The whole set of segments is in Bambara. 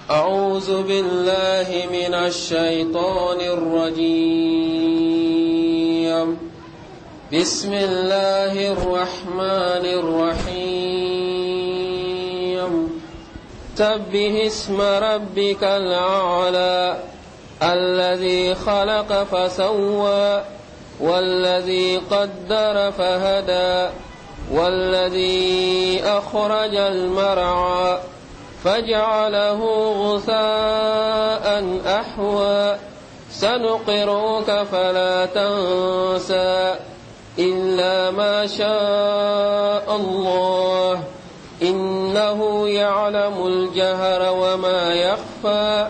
أعوذ بالله من الشيطان الرجيم بسم الله الرحمن الرحيم سبح اسم ربك الأعلى الذي خلق فسوى والذي قدر فهدى والذي أخرج المرعى فجعله غثاء أحوى سنقرئك فلا تنسى إلا ما شاء الله إنه يعلم الجهر وما يخفى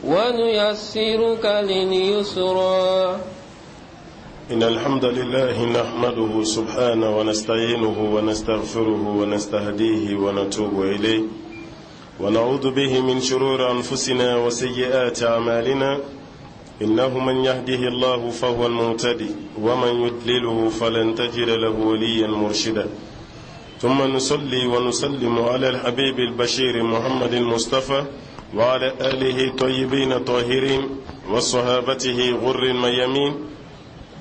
ونيسرك لليسرى. إن الحمد لله نحمده سبحانه ونستعينه ونستغفره ونستهديه ونتوب إليه، ونعوذ به من شرور أنفسنا وسيئات أعمالنا. إنه من يهده الله فهو المهتدي، ومن يضلله فلن تجد له وليا مرشدا. ثم نصلي ونسلم على الحبيب البشير محمد المصطفى وعلى آله الطيبين الطاهرين وصحابته غر الميامين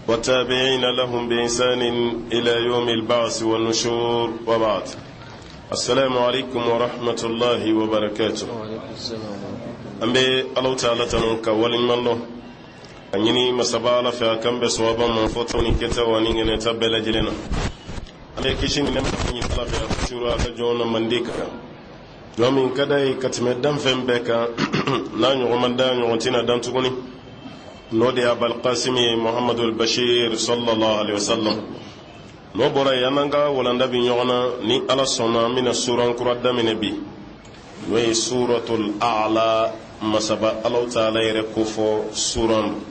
وتابعين لهم بإحسان إلى يوم البعث والنشور، وبعد. السلام عليكم ورحمة الله وبركاته. An bɛ Alahu taala tanu ka waleɲuman dɔn a ɲini masaba Ala fɛ a k'an bɛn sawaba ma fɔtaw ni kɛtaw ani ŋɛnɛta bɛɛ lajɛlen na. An bɛ kisi ni nɛɛma ɲini Ala fɛ a ka suuru a ka jɔn na mandi kan, jɔn min ka d'a ye ka tɛmɛ danfɛn bɛɛ kan, n'a ɲɔgɔn ma dan, ɲɔgɔn tɛna dan tuguni, n'o de ye Abal Kasimi ye, Muhamadu Bashir sallallahu alaihi wasallam. N'o bɔra yen, an n'an ka walanda bi ɲɔgɔn na. Ni Ala sɔnna, an bɛna suran kura daminɛ bi, n'o ye Suratul A'la. Masaba Alahu taala yɛrɛ kofɔ suran don,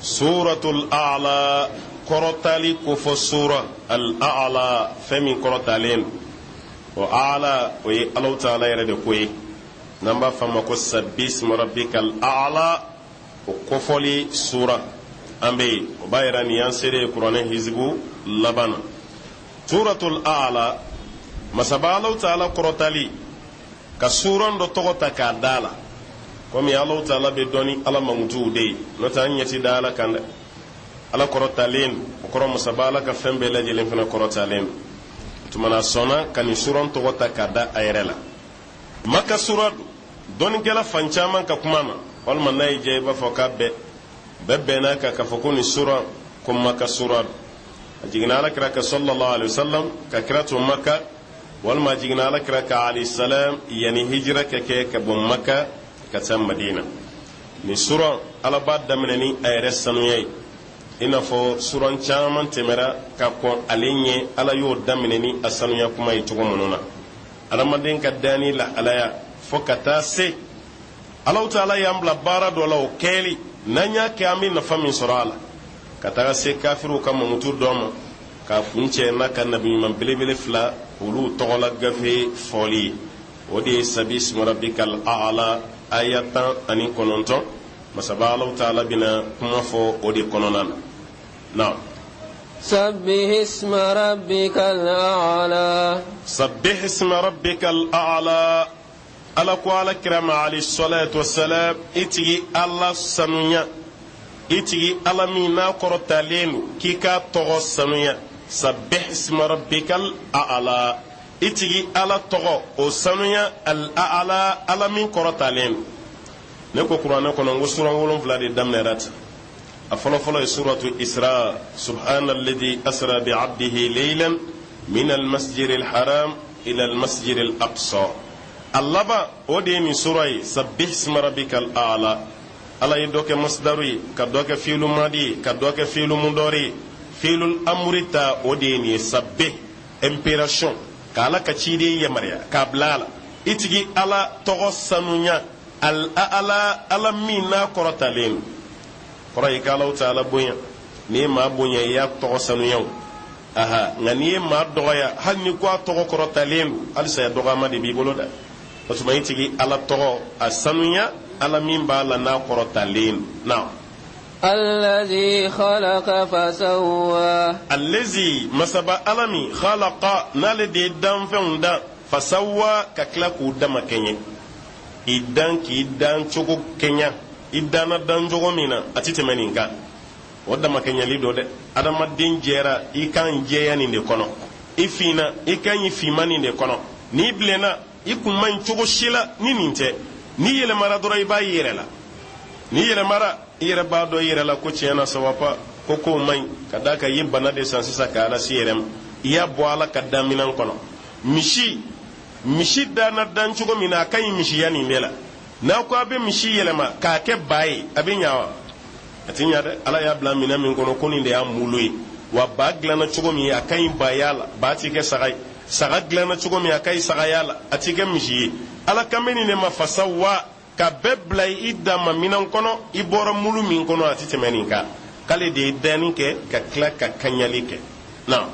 Suratul A'la, kɔrɔtali kofɔ sura. Al A'la, fɛn min kɔrɔtalen don, o A'la, o ye Alahu taala yɛrɛ de ko ye, n'an b'a fɔ a ma ko sabbisma rabbikal a'la, o kofɔli sura an bɛ yen. O b'a yira nin y'an sere ye kuranɛ hizibu laban na. Suratul A'la, masaba Alahu taala kɔrɔtali, ka suran dɔ tɔgɔ ta k'a da la, komi Alahu taala bɛ dɔn ni Ala mankutuw de ye. N'o tɛ, an ɲɛ ti da Ala kan dɛ. Ala kɔrɔtalen, o kɔrɔ masaba Ala ka fɛn bɛɛ lajɛlen fana kɔrɔtalen. Tuma na sɔnna ka nin suran tɔgɔ ta k'a da a yɛrɛ la. Maka sura don dɔnnikɛla fan caman ka kuma na, walima n'a y'i diya i b'a fɔ k'a bɛɛ bɛɛ bɛnna kan k'a fɔ ko nin sura ko Maka sura don. A jiginna Ala kira ka sallallahu alaihi wasallam ka kira to Maka, walima a jiginna Ala kira ka alayhi salam yanni hijira ka kɛ ka bɔ Maka ka taa Madina. Nin sura, Ala b'a daminɛ ni a yɛrɛ sanuya ye, i n'a fɔ suran caman tɛmɛra ka kɔn ale ɲɛ, Ala y'o daminɛ ni a sanuya kuma ye cogo minnu na. Adamaden ka danni lahalaya fo ka taa se Alahu taala y'an bila baara dɔ la, o kɛli n'an y'a kɛ, an bɛ nafa min sɔrɔ a la, ka taga se kafiriw ka mankutu dɔ ma, k'a kuncɛ n'a ka nabi ɲuman belebele fila olu tɔgɔla gafe fɔli ye. O de ye sabbisma rabbikal a'la, aya 19. Masaba Alahu taala bɛna kuma fɔ o de kɔnɔna na. Naam. سبح اسم ربك الأعلى. سبح اسم ربك الأعلى. Ala ko Ala kira ma alayhi salatu wassalam, i tigi Ala sanuya, i tigi Ala min n'a kɔrɔtalen don, k'i k'a tɔgɔ sanuya. Sabbih isma rabbikal a'la, i tigi Ala tɔgɔ o sanuya. Al a'la, Ala min kɔrɔtalen don. Ne ko kuranɛ kɔnɔ n ko suran 7 de daminɛra ten. A fɔlɔfɔlɔ ye suratu Isra, subhanalladhi asra bi abdihi laylan min almasjid alharam ila almasjid alaqsa. A laban, o de ye nin sura ye, sabbih isma rabbikal a'la. Ala ye dɔ kɛ masdaru ye, ka dɔ kɛ fiilu madi ye, ka dɔ kɛ fiilu mudɔri ye. Fiilul amuri ta, o de ye nin ye, sabbih, impération, ka Ala ka ciden yamaruya k'a bila a la, i tigi Ala tɔgɔ sanuya. Al a'la, Ala min n'a kɔrɔtalen don, kɔrɔ ye k'Alaw taala bonya. N'i ye maa bonya, i y'a tɔgɔ sanuya o. Aha, nka n'i ye maa dɔgɔya, hali ni ko a tɔgɔ kɔrɔtalen don, halisa dɔgɔyama de b'i bolo dɛ. O tuma, i tigi Ala tɔgɔ a sanuya, Ala min b'a la n'a kɔrɔtalen don. Na. الذي خلق فسوى. Allazi, masaba Ala min, khalaqa, n'ale de ye danfɛnw dan, fasawwa, ka tila k'u dama kɛɲɛ. K'i dan k'i dan cogo kɛɲa, i danna dan cogo min na, a ti tɛmɛ nin kan. O damakɛɲɛli don dɛ. Adamaden jɛra, i kan jɛya nin de kɔnɔ. I finna, i kan ɲi finma nin de kɔnɔ. N'i bilenna, i kun man ɲi cogo si la ni nin tɛ. N'i yɛlɛmara dɔrɔn, i b'a y'i yɛrɛ la. N'i yɛlɛmara, i yɛrɛ b'a dɔn i yɛrɛ la ko tiɲɛ na, ça va pas, ko kow man ɲi, ka d'a kan i ye bana de san sisan k'a lase i yɛrɛ ma. I y'a bɔ Ala ka danminan kɔnɔ. Misi danna dan cogo min na, a ka ɲi misiya nin de la. N'a ko a bɛ misi yɛlɛma k'a kɛ ba ye, a bɛ ɲa wa? A ti ɲa dɛ. Ala y'a bila minɛn min kɔnɔ, ko nin de y'a mulu ye. Wa ba dilanna cogo min, a ka ɲi baya la, ba ti kɛ saga ye. Saga dilanna cogo min, a ka ɲi sagaya la, a ti kɛ misi ye. Ala kan bɛ nin de ma, fasa wa ka bɛɛ bila i dama minɛn kɔnɔ, i bɔra mulu min kɔnɔ, a ti tɛmɛ nin kan. K'ale de ye danni kɛ ka tila ka kaɲali kɛ na.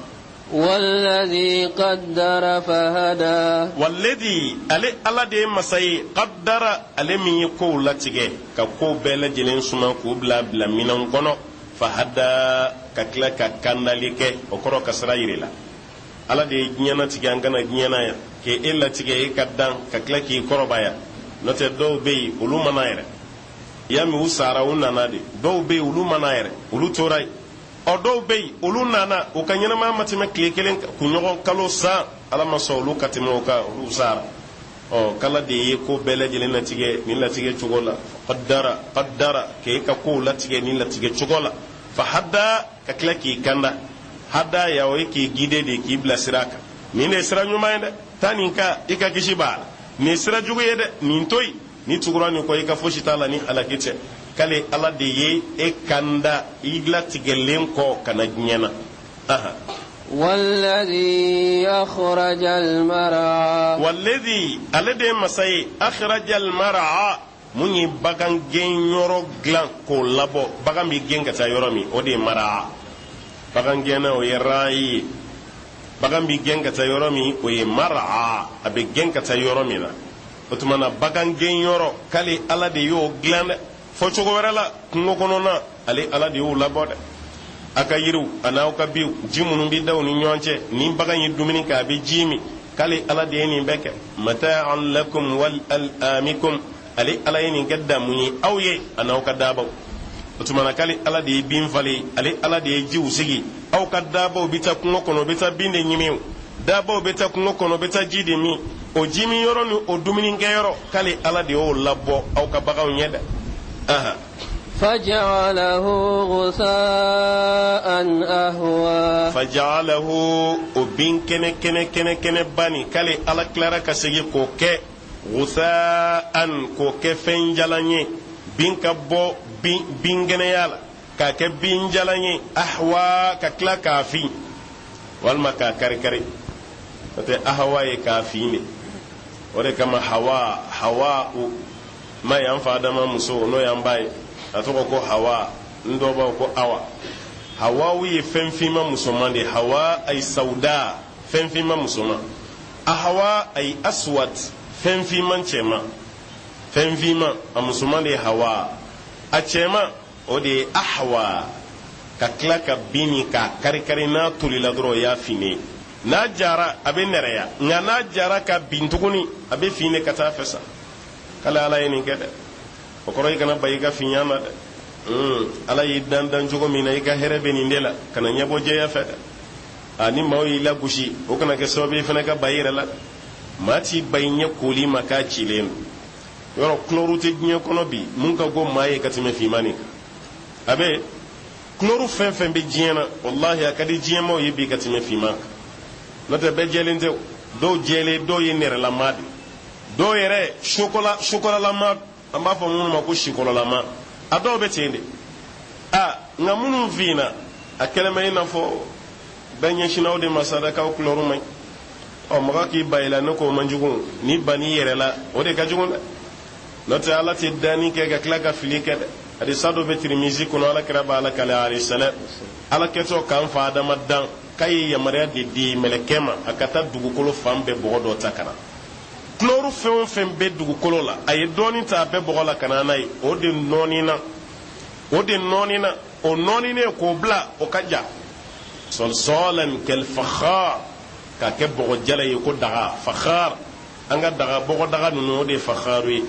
والذي قدر فهدى. والذي, ale Ala de ye masa ye, قدر, ale min ye kow latigɛ, ka kow bɛɛ lajɛlen suma k'u bila bila minɛn kɔnɔ, فهدى, ka tila ka kandali kɛ, o kɔrɔ ka sira yiri la. Ala de ye diɲɛ latigɛ an kana diɲɛ na yan, k'e latigɛ, e ka dan, ka tila k'i kɔrɔbaya. N'o tɛ, dɔw bɛ yen, olu mana yɛrɛ i y'a mɛn, u sara, u nana de. Dɔw bɛ yen, olu mana yɛrɛ, olu tora yen. Ɔ, dɔw bɛ yen, olu nana, u ka ɲɛnamaya ma tɛmɛ tile kelen, kunɲɔgɔn, kalo, san. Ala ma sɔn olu ka tɛmɛ o kan, olu sara. Ɔ, k'Ala de ye ko bɛɛ lajɛlen latigɛ nin latigɛ cogo la. قدر قدر, k'e ka kow latigɛ nin latigɛ cogo la, فهدى, ka tila k'i kanda. هدى ya, o ye k'i guider de, k'i bila sira kan. Nin de ye sira ɲuman ye dɛ, taa nin kan, i ka kisi b'a la. Nin ye sira jugu ye dɛ, nin to yen. Ni tugura nin kɔ, i ka fosi t'a la ni halaki tɛ. K'ale Ala de ye e kanda i latigɛlen kɔ ka na diɲɛ na. Aha. والذي أخرج المرعى. والذي, ale de ye masa ye, أخرج المرعى, mun ye bagan gɛn yɔrɔ dilan k'o labɔ. Bagan bɛ gɛn ka taa yɔrɔ min, o de ye مرعى. Bagan gɛnna, o ye راعي ye. Bagan bɛ gɛn ka taa yɔrɔ min, o ye مرعى, a bɛ gɛn ka taa yɔrɔ min na. O tuma na, bagan gɛn yɔrɔ, k'ale Ala de y'o dilan dɛ. Fɔ cogo wɛrɛ la, kungo kɔnɔna, ale Ala de y'o labɔ dɛ. A ka yiriw a n'aw ka biw, ji minnu bɛ da u ni ɲɔgɔn cɛ, ni bagan ye dumuni kɛ, a bɛ ji min, k'ale Ala de ye nin bɛɛ kɛ. متاعا لكم ولأنعامكم, ale Ala ye nin kɛ damu ye aw ye a n'aw ka daabaw. O tuma na, k'ale Ala de ye bin falen, ale Ala de ye jiw sigi. Aw ka daabaw bɛ taa kungo kɔnɔ, u bɛ taa bin de ɲimi. O daabaw bɛ taa kungo kɔnɔ, u bɛ taa ji de min. O ji min yɔrɔ ni o dumuni kɛ yɔrɔ, k'ale Ala de y'o labɔ aw ka baganw ɲɛ dɛ. Ahan. فجعله غثاء أهوى. فجعله, o bin kɛnɛ kɛnɛ kɛnɛ kɛnɛ ba nin, k'ale Ala tilara ka segin k'o kɛ غثاء, k'o kɛ fɛn jalan ye. Bin ka bɔ bin binkɛnɛya la k'a kɛ bin jalan ye, أهوى, ka tila k'a fin walima k'a kari-kari. N'o tɛ, أهوى ye k'a fin de. O de kama Hawa, Hawa o ma y'an fa Adama muso, n'o y'an ba ye, a tɔgɔ ko Hawa. N dɔw b'a fɔ ko Awa. Hawawu ye fɛn finma musoman de ye. هواء ay سوداء, fɛn finma musoman. أهوى ay أسود, fɛn finman cɛman. Fɛn finman a musoman de ye Hawa, a cɛman o de ye أهوى. Ka tila ka bin nin k'a kari-kari, n'a tolila dɔrɔn, o y'a finnen. N'a jara, a bɛ nɛrɛya, nka n'a jara ka bin tuguni, a bɛ fin de ka taa fɛ sa. K'ale Ala ye nin kɛ dɛ. O kɔrɔ, i kana ba i ka finya ma dɛ. Ala y'i dan dan cogo min na, i ka hɛrɛ bɛ nin de la. Kana ɲɛbɔ jɛya fɛ dɛ. A ni maaw y'i lagosi, o kana kɛ sababu ye fana ka ba i yɛrɛ la. Maa t'i ba i ɲɛ koli ma k'a cilen don. Yɔrɔ kulɔru tɛ diɲɛ kɔnɔ bi mun ka go maa ye ka tɛmɛ finman nin kan. A bɛ kulɔru fɛn fɛn bɛ diɲɛ na, walahi, a ka di diɲɛmaaw ye bi ka tɛmɛ finman kan. N'o tɛ, bɛɛ jɛlen tɛ o. Dɔw jɛlen, dɔw ye nɛrɛlama de, dɔw yɛrɛ sokola sokolalama, an b'a fɔ minnu ma ko sikɔlɔlama. A dɔw bɛ ten de. A nka minnu finna, a kɛlen bɛ i n'a fɔ bɛɛ ɲɛsinna o de ma sa dɛ, k'aw kulɔru man ɲi. Ɔ, mɔgɔ k'i ba i la, ne k'o man jugu. N'i ban'i yɛrɛ la, o de ka jugu dɛ. N'o tɛ, Ala tɛ danni kɛ ka tila ka fili kɛ dɛ. Hadisa dɔ bɛ Tirimizi kɔnɔ, Ala kira b'a la kale عليه السلام, Ala kɛtɔ k'an fa Adama dan, k'a ye yamaruya de di mɛlɛkɛ ma, a ka taa dugukolo fan bɛɛ bɔgɔ dɔ ta ka na. Kulɔru fɛn o fɛn bɛ dugukolo la, a ye dɔɔnin ta a bɛɛ bɔgɔ la ka na n'a ye. O de nɔɔnina, o de nɔɔnina, o nɔɔninen k'o bila o ka ja, صلصالا كالفخار, k'a kɛ bɔgɔ jala ye ko daga. فخار, An ka daga bɔgɔdaga ninnu, o de ye fakharu ye.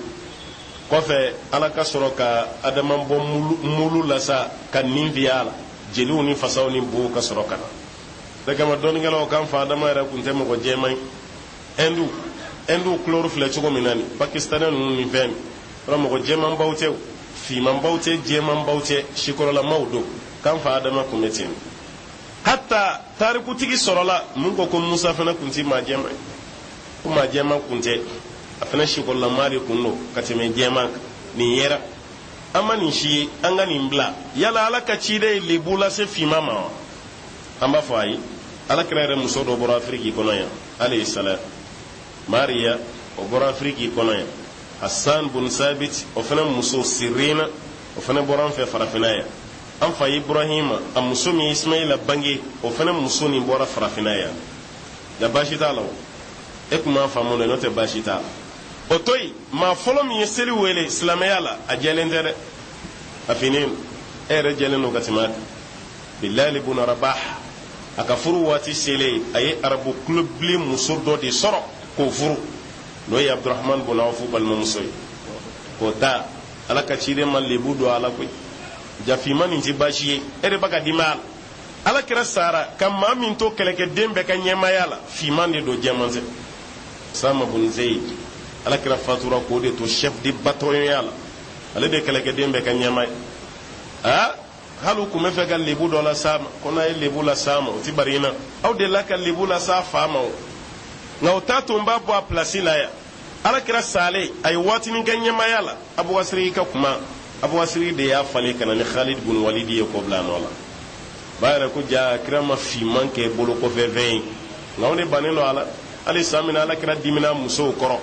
Kɔfɛ, Ala ka sɔrɔ ka Adama bɔ mulu la sa, ka nin fiyɛ a la, jeliw ni fasaw ni bow ka sɔrɔ ka na. O kama, dɔnnikɛlaw k'an fa Adama yɛrɛ kun tɛ mɔgɔ jɛman ye. Ɛndu couleur filɛ cogo min na nin, Pakistanɛ ninnu ni fɛn nin, mɔgɔ jɛmanbaw tɛ, finmanbaw tɛ, jɛmanbaw tɛ, sikɔrɔlamaw don. K'an fa Adama kun bɛ ten. Hatta tarikutigi sɔrɔla mun ko ko Musa fana kun ti maa jɛman ye, ko maa jɛman kun tɛ, a fana sikɔrɔlama de kun don ka tɛmɛ jɛman kan. Nin yɛrɛ, an ma nin si ye, an ka nin bila. Yala Ala ka ciden ye lebu lase finman ma wa? An b'a fɔ ayi. Ala kira yɛrɛ muso dɔ bɔra Afiriki kɔnɔ yan, alayhi salam, Mariya, o bɔra Afiriki kɔnɔ yan. Hassan bun Sabit, o fana muso Sirina, o fana bɔra an fɛ farafinna yan. An fa Ibrahima, a muso min Ismaila bange, o fana muso nin bɔra farafinna yan. Ja, baasi t'a la. O e kun m'a faamu dɛ, n'o tɛ baasi t'a la. O to yen, maa fɔlɔ min ye seli wele silamɛya la, a jɛlen tɛ dɛ, a finnen don. E yɛrɛ jɛlen don ka tɛmɛ a kan. Bilali bun Rabah, a ka furu waati selen, a ye arabu kulobilen muso dɔ de sɔrɔ k'o furu, n'o ye Abdurahman bun Awfu balimamuso ye, k'o ta. Ala ka ciden ma lebu don a la koyi. Jafima nin tɛ baasi ye, e de b'a ka dimi a la. Ala kira sara ka maa min to kɛlɛkɛden bɛɛ ka ɲɛmaaya la, finman de don, jɛman tɛ, Sama bun Zeyid. Ala kira fatura k'o de to chef de bataillon ya la, ale de kɛlɛkɛden bɛɛ ka ɲɛma ye. Aa, hali u kun bɛ fɛ ka lebu dɔ las'a ma, ko n'a ye lebu las'a ma, o ti bari na. Aw delila ka lebu las'a fa ma o, nka o t'a to n b'a bɔ a pilasi la yan. Ala kira salen, a ye waatinin kɛ ɲɛmaya la. Abubakasiri ka kuma, Abubakasiri de y'a falen ka na ni Khalid bun Walidi ye k'o bila a nɔ la. B'a yɛrɛ ko ja kira ma finman kɛ bolo kɔfɛ fɛn ye, nka anw de bannen don a la. Hali san min na Ala kira dimina musow kɔrɔ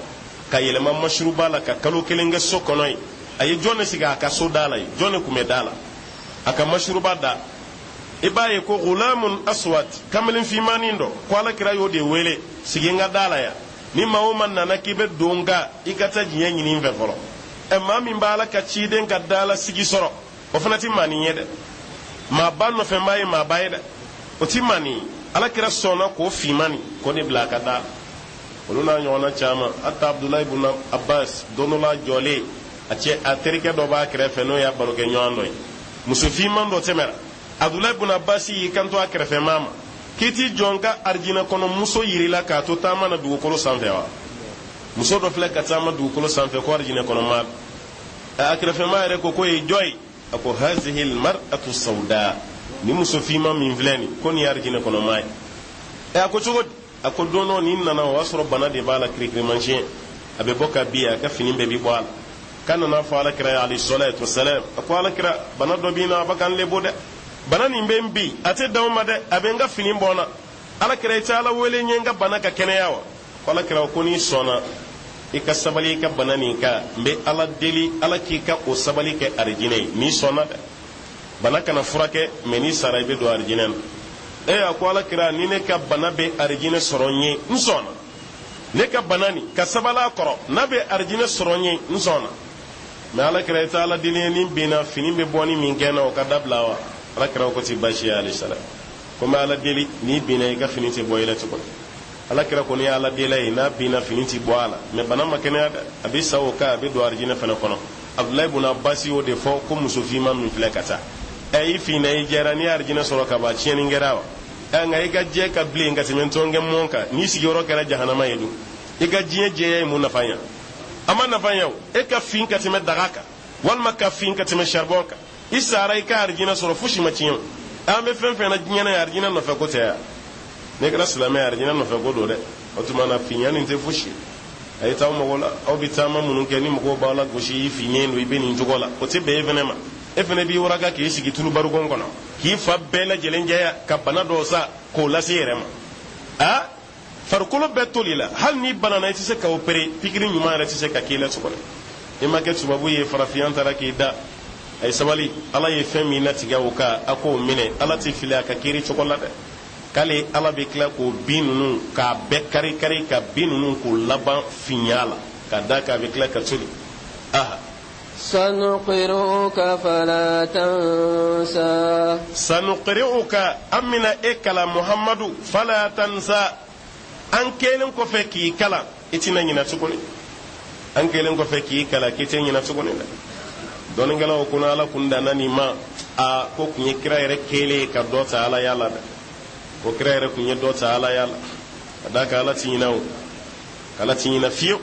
ka yɛlɛma masuruba la ka kalo 1 kɛ so kɔnɔ yen, a ye jɔn de sigi a ka so da la yen? Jɔn de tun bɛ da la a ka masuruba da? I b'a ye ko gulamun aswad, kamalen finmanin dɔ, ko Ala kira y'o de wele: sigi n ka da la yan, ni maa o maa nana k'i bɛ don n kan, i ka taa diɲɛ ɲini n fɛ fɔlɔ. Ɛ, maa min b'a Ala ka ciden ka da la sigi sɔrɔ, o fana ti maanin ye dɛ. Maaba nɔfɛ maa ye maaba ye dɛ, o ti maanin ye. Ala kira sɔnna k'o finman nin k'o de bila a ka da. Olu n'a ɲɔgɔnna caman. Hatta Abdulayi bun Abbas, don dɔ la jɔlen, a cɛ a terikɛ dɔ b'a kɛrɛfɛ, n'o y'a barokɛ ɲɔgɔn dɔ ye, muso finman dɔ tɛmɛra. Abdulayi bun Abbas y'i kanto a kɛrɛfɛ maa ma k'i t'i jɔ n ka arijinɛ kɔnɔ muso yir'i la k'a to taama na dugukolo sanfɛ wa? Muso dɔ filɛ ka taama dugukolo sanfɛ ko arijinɛ kɔnɔ maa. A kɛrɛfɛmaa yɛrɛ ko k'o ye jɔn ye? A ko hazihi almar'atu sauda, ni muso finman min filɛ nin, ko nin ye arijinɛ kɔnɔ maa ye. Ɛ, a ko cogo di? A ko don dɔ nin nana, o y'a sɔrɔ bana de b'a la, kirikirimasiyɛn, a bɛ bɔ ka bin, a ka fini bɛɛ bi bɔ a la. K'a nana fɔ Ala kira ye alayhi salatu wasalam. A ko Ala kira, bana dɔ b'i na, a bɛ ka n lebo dɛ, bana nin bɛ n bi, a tɛ dan o ma dɛ, a bɛ n ka fini bɔ n na. Ala kira, i tɛ Ala wele n ye n ka bana ka kɛnɛya wa? Ko Ala kira ko n'i sɔnna i ka sabali i ka bana nin kan, n bɛ Ala deli Ala k'i ka o sabali kɛ arijinɛ ye. N'i sɔnna dɛ, bana kana furakɛ, mɛ n'i sara i bɛ don arijinɛ na. E, a ko Ala kira, ni ne ka bana bɛ arijinɛ sɔrɔ n ye, n sɔnna. Ne ka bana nin ka sabali a kɔrɔ, n'a bɛ arijinɛ sɔrɔ n ye, n sɔnna. Mɛ Ala kira, i tɛ Ala deli ye, ni binna, fini bɛ bɔ ni min kɛ n na, o ka dabila wa? Ala kira ko ti baasi ye, alayhi salam, ko n bɛ Ala deli, n'i binna, i ka fini tɛ bɔ i la tuguni. Ala kira ko ni Ala deli ye, n'a binna, fini tɛ bɔ a la, mɛ bana ma kɛnɛya dɛ, a bɛ sa o kan, a bɛ don arijinɛ fana kɔnɔ. Abudulayi bun Abasi y'o de fɔ ko muso finman min filɛ ka taa. Ɛ, i finna, i jɛra, n'i ye arijinɛ sɔrɔ ka ban, tiɲɛni kɛra wa? Ɛ, nka i ka jɛ ka bilen ka tɛmɛ ntɔnkɛ mɔn kan, n'i sigiyɔrɔ kɛra jahanama ye dun, i ka diɲɛ jɛya ye mun nafa ɲa? A ma nafa ɲa o. E ka fin ka tɛmɛ daga kan, walima ka fin ka tɛmɛ charbon kan, i sara i ka arijinɛ sɔrɔ, fosi ma tiɲɛ o. An bɛ fɛn fɛn na diɲɛ na, arijinɛ nɔfɛ ko tɛ yan. Ne kɛra silamɛ, arijinɛ nɔfɛ ko don dɛ. O tuma na, finya nin tɛ fosi ye. A ye taa mɔgɔ la, aw bɛ taama minnu kɛ, ni mɔgɔw b'aw la gosi, i finnen don, i bɛ nin cogo la, o tɛ bɛn e fɛnɛ ma. E fɛnɛ b'i waraka k'i sigi tulu barikon kɔnɔ, k'i fa bɛɛ lajɛlen jɛya, ka bana dɔ sa k'o lase i yɛrɛ ma. A farikolo bɛɛ toli la, hali n'i banana, i tɛ se ka opere, pikiri ɲuman yɛrɛ tɛ se ka k'i la tuguni. I ma kɛ tubabu ye, farafinya taara k'i da. A ye sabali, Ala ye fɛn min latigɛ o kan, a k'o minɛ. Ala tɛ fili a ka kiiri cogo la dɛ. K'ale Ala bɛ tila k'o bin ninnu k'a bɛɛ kari kari, ka bin ninnu k'o laban finya la, ka da kan a bɛ tila ka toli. Aha. سنقرئك فلا تنسى. سنقرئك, an bɛna e kalan Muhammadu, فلا تنسى. An kɛlen kɔfɛ k'i kalan, i tɛna ɲinɛ tuguni. An kɛlen kɔfɛ k'i kalan, k'i tɛ ɲinɛ tuguni dɛ. Dɔnnikɛlaw ko ala kun danna nin ma, a ko kun ye kira yɛrɛ kɛlen ye ka dɔ ta ala ya la dɛ. Ko kira yɛrɛ kun ye dɔ ta ala ya la, ka d'a kan ala ti ɲinɛ o, ala ti ɲinɛ fiyewu.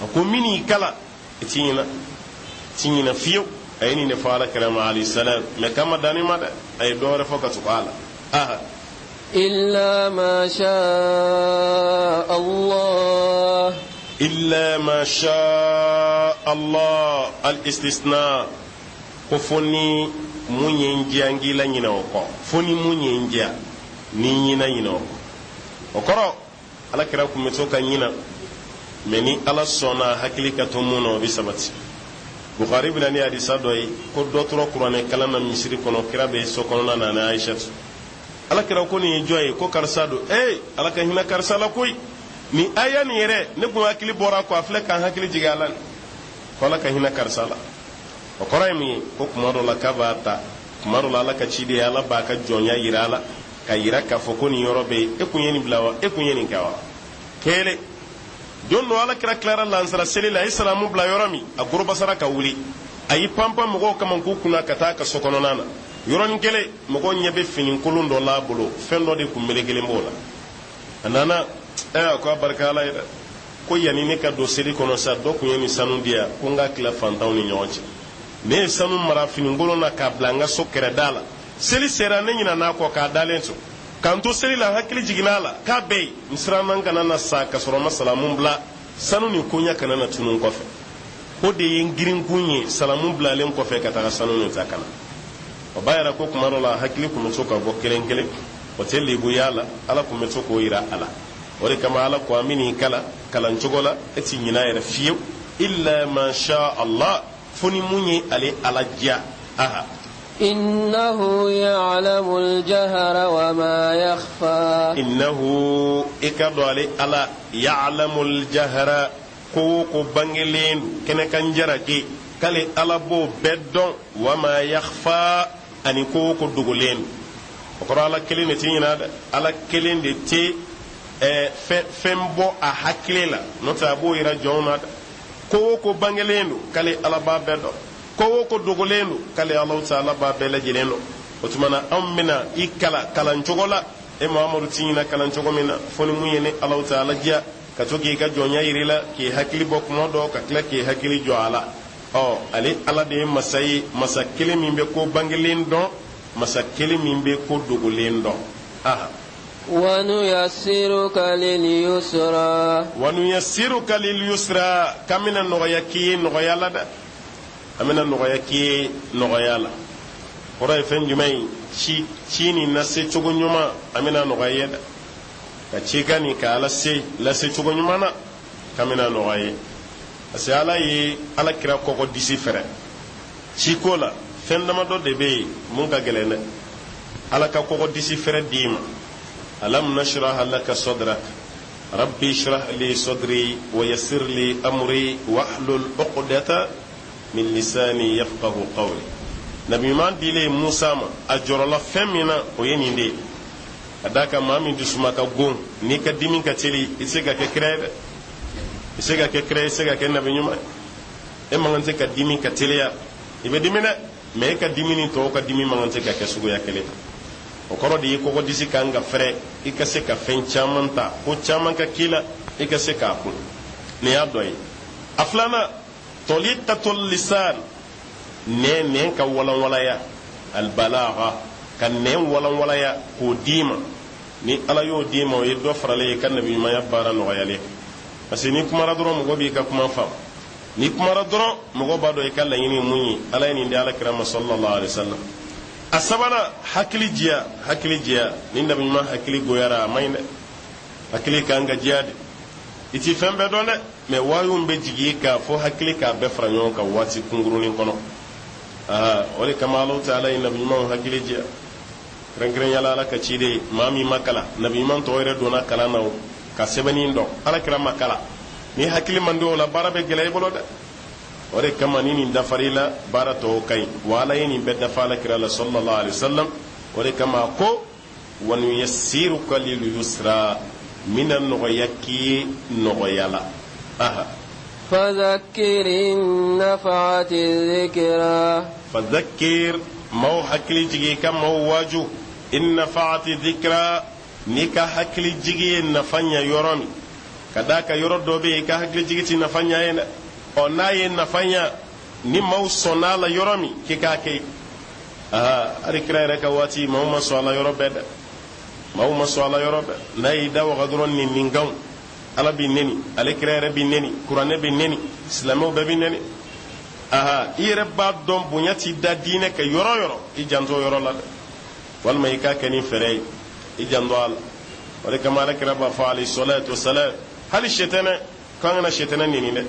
A ko min y'i kalan, i ti ɲinɛ, ti ɲinɛ fiyewu. A ye nin de fɔ ala kira ma alayhi salam, mɛ k'a ma dan nin ma dɛ, a ye dɔ wɛrɛ fɔ ka tugu a la. Aha. إلا ما شاء الله. إلا ما شاء الله، الاستثناء. Ko fo ni mun ye n diya n k'i la ɲinɛ o kɔ, fo ni mun ye n diya ni n ɲinɛ ɲinɛ o kɔ. O kɔrɔ, ala kira kun bɛ to ka ɲinɛ, mɛ ni ala sɔnna hakili ka to mun na, o bɛ sabati. Bukhari bɛna ni hadisa dɔ ye ko dɔ tora kuranɛ kalan na misiri kɔnɔ, kira bɛ so kɔnɔna na ani Ayisatu. Ala kira ko nin ye jɔn ye? Ko karisa don. Ee, ala ka hinɛ karisa la koyi! Nin aya nin yɛrɛ, ne kun hakili bɔra ko a filɛ k'an hakili jigin a la ko ala ka hinɛ karisa la. O kɔrɔ ye mun ye? Ko kuma dɔ la k'a b'a ta, kuma dɔ la ala ka ciden, ala b'a ka jɔnya yira a la, ka yira k'a fɔ ko nin yɔrɔ bɛ yen, e kun ye nin bila wa, e kun ye nin kɛ wa. Kelen don dɔ, ala kira tilara lansara seli la, a ye salamu bila yɔrɔ min, a gorobasara ka wuli, a y'i panpan mɔgɔw kama k'u kunna ka taa a ka so kɔnɔna na. Yɔrɔnin kelen, mɔgɔw ɲɛ bɛ fini kolon dɔ l'a bolo, fɛn dɔ de kun melekelen b'o la. A nana, ɛ, a ko a barika ala ye dɛ, ko yanni ne ka don seli kɔnɔ sa, dɔ kun ye nin sanu di yan ko n k'a tila fantanw ni ɲɔgɔn cɛ. Ne ye sanu mara finikolon na k'a bila n ka so kɛrɛda la. Seli sera, ne ɲinana kɔ k'a dalen to. K'an to seli la, hakili jiginna a la k'a bɛ yen. N siranna n kana na sa ka sɔrɔ n ma salamu bila, sanu nin koɲɛ kana na tunun kɔfɛ. O de ye n girinkun ye salamu bilalen kɔfɛ ka taga sanu nin ta ka na. O b'a yira ko kuma dɔ la hakili kun bɛ to ka bɔ kelen kelen, o tɛ lebuya la, ala kun bɛ to k'o yira a la. O de kama ala ko an bɛ nin kalan kalan cogo la, e ti ɲinɛ yɛrɛ fiyewu. Illa ma sha Allah, fo ni mun ye ale ala diya. Aha. إنه يعلم الجهر وما يخفى. Innahu, i ka dɔn ale ala, ya'lamul jahra, ko o ko bangelen don kɛnɛ kan jaraki, k'ale ala b'o bɛɛ dɔn, wama yakhfa, ani ko o ko dogolen don. O kɔrɔ, ala kelen de tɛ ɲinɛ dɛ, ala kelen de tɛ fɛn bɔ a hakili la, n'o tɛ a b'o yira jɔnw na dɛ. Ko o ko bangelen don, k'ale ala b'a bɛɛ dɔn. Ko o ko dogolen don, k'ale Alahu taala b'a bɛɛ lajɛlen dɔn. O tuma na, anw bɛna i kalan kalan cogo la, e Muhamadu ti ɲinɛ kalan cogo min na, fo ni mun ye ne Alahu taala diya ka to k'i ka jɔnya yir'i la, k'i hakili bɔ kuma dɔ, ka tila k'i hakili jɔ a la. Ɔ, ale ala de ye masa ye, masa kelen min bɛ ko bangelen dɔn, masa kelen min bɛ ko dogolen dɔn. Aha. ونيسرك لليسرى. Wanuyassiruka lilyusra, k'an bɛna nɔgɔya k'i ye nɔgɔya la dɛ, an bɛna nɔgɔya k'i ye nɔgɔya la. Kɔrɔ ye fɛn jumɛn ye? Ci ci nin lase cogo ɲuman, an bɛna nɔgɔya ye dɛ, ka cikan nin k'a lase lase cogo ɲuman na, k'an bɛna nɔgɔya ye. Parce que ala ye ala kira kɔkɔ disi fɛrɛ ciko la. Fɛn damadɔ de bɛ yen mun ka gɛlɛn dɛ, ala ka kɔkɔ disi fɛrɛ d'i ma. Alam nashrah laka sadrak, rabbi shrah li sadri wa yassir li amri wahlul uqdata min lisani yafqahu qawli. Nabi ɲuman dilen Musa ma, a jɔrɔla fɛn min na, o ye nin de ye. Ka d'a kan maa min dusuma ka gon, n'i ka dimi ka teli, i tɛ se ka kɛ kira ye dɛ, i tɛ se ka kɛ kira ye, i tɛ se ka kɛ nabi ɲuman ye. E man kan tɛ ka dimi ka teliya. I bɛ dimi dɛ, mɛ e ka dimi ni tɔw ka dimi man kan tɛ ka kɛ suguya kelen. O kɔrɔ de ye kɔgɔ disi kan ka fɛrɛ, i ka se ka fɛn caman ta, ko caman ka k'i la, i ka se k'a kun. Nin y'a dɔ ye. A filanan, tɔliqatul lisan, nɛn ka walanwalaya, albalagha, ka nɛn walanwalaya k'o d'i ma. Ni ala y'o d'i ma, o ye dɔ faralen ye ka nabi ɲumanya baara nɔgɔyalen, parce que n'i kumara dɔrɔn, mɔgɔ b'i ka kuma faamu. N'i kumara dɔrɔn, mɔgɔ b'a dɔn i ka laɲini ye mun ye. Ala ye nin di ala kira ma sallallahu alaihi wasallam. A sabanan, hakili jiya, hakili jiya. Ni nabi ɲuman hakili goyara, a man ɲi dɛ. Hakili kan ka jiya de. I ti fɛn bɛɛ dɔn dɛ, mɛ wayu bɛ jigin i kan fo hakili k'a bɛɛ fara ɲɔgɔn kan waati kunkurunin kɔnɔ. Aa, o de kama Alahu taala ye nabi ɲumanw hakili jiya, kɛrɛnkɛrɛnya la ala ka ciden. Maa min ma kalan, nabi ɲuman tɔw yɛrɛ donna kalan na o ka sɛbɛnni dɔn, ala kira ma kalan. Ni hakili man di o la, baara bɛ gɛlɛya i bolo dɛ. O de kama ni nin dafar'i la, baara tɔw ka ɲi. Wa ala ye nin bɛɛ dafa ala kira la sallallahu alaihi wasallam. O de kama ko wanuyassiruka lilyusra, N bɛna nɔgɔya k'i ye nɔgɔya la. Aha. Fadhakkir in nafa'ati dhikra. Fadhakkir, maaw hakili jigi, i ka maaw waaju. In nafa'ati dhikra, n'i ka hakili jigi ye nafa ɲɛ yɔrɔ min, ka d'a kan yɔrɔ dɔ bɛ yen, i ka hakili jigi ti nafa ɲɛ ye dɛ. Ɔ, n'a ye nafa ɲɛ ni maaw sɔnna a la yɔrɔ min, k'i k'a kɛ. Aa, hali kira yɛrɛ ka waati, maaw ma sɔn a la yɔrɔ bɛɛ dɛ, maaw ma sɔn a la yɔrɔ bɛɛ. N'a y'i da waga dɔrɔn, nin ninkanw, Ala b'i neni, ale kira yɛrɛ b'i neni, Kuranɛ b'i neni, silamɛw bɛɛ b'i neni. Aha, i yɛrɛ b'a dɔn bonya t'i da diinɛ kɛ yɔrɔ yɔrɔ, i janto o yɔrɔ la dɛ, walima i k'a kɛ ni fɛɛrɛ ye, i janto a la. O de kama ala kira b'a fɔ, alayhi salatu wasalam, hali sɛtɛnɛ, k'an kana sɛtɛnɛ neni dɛ,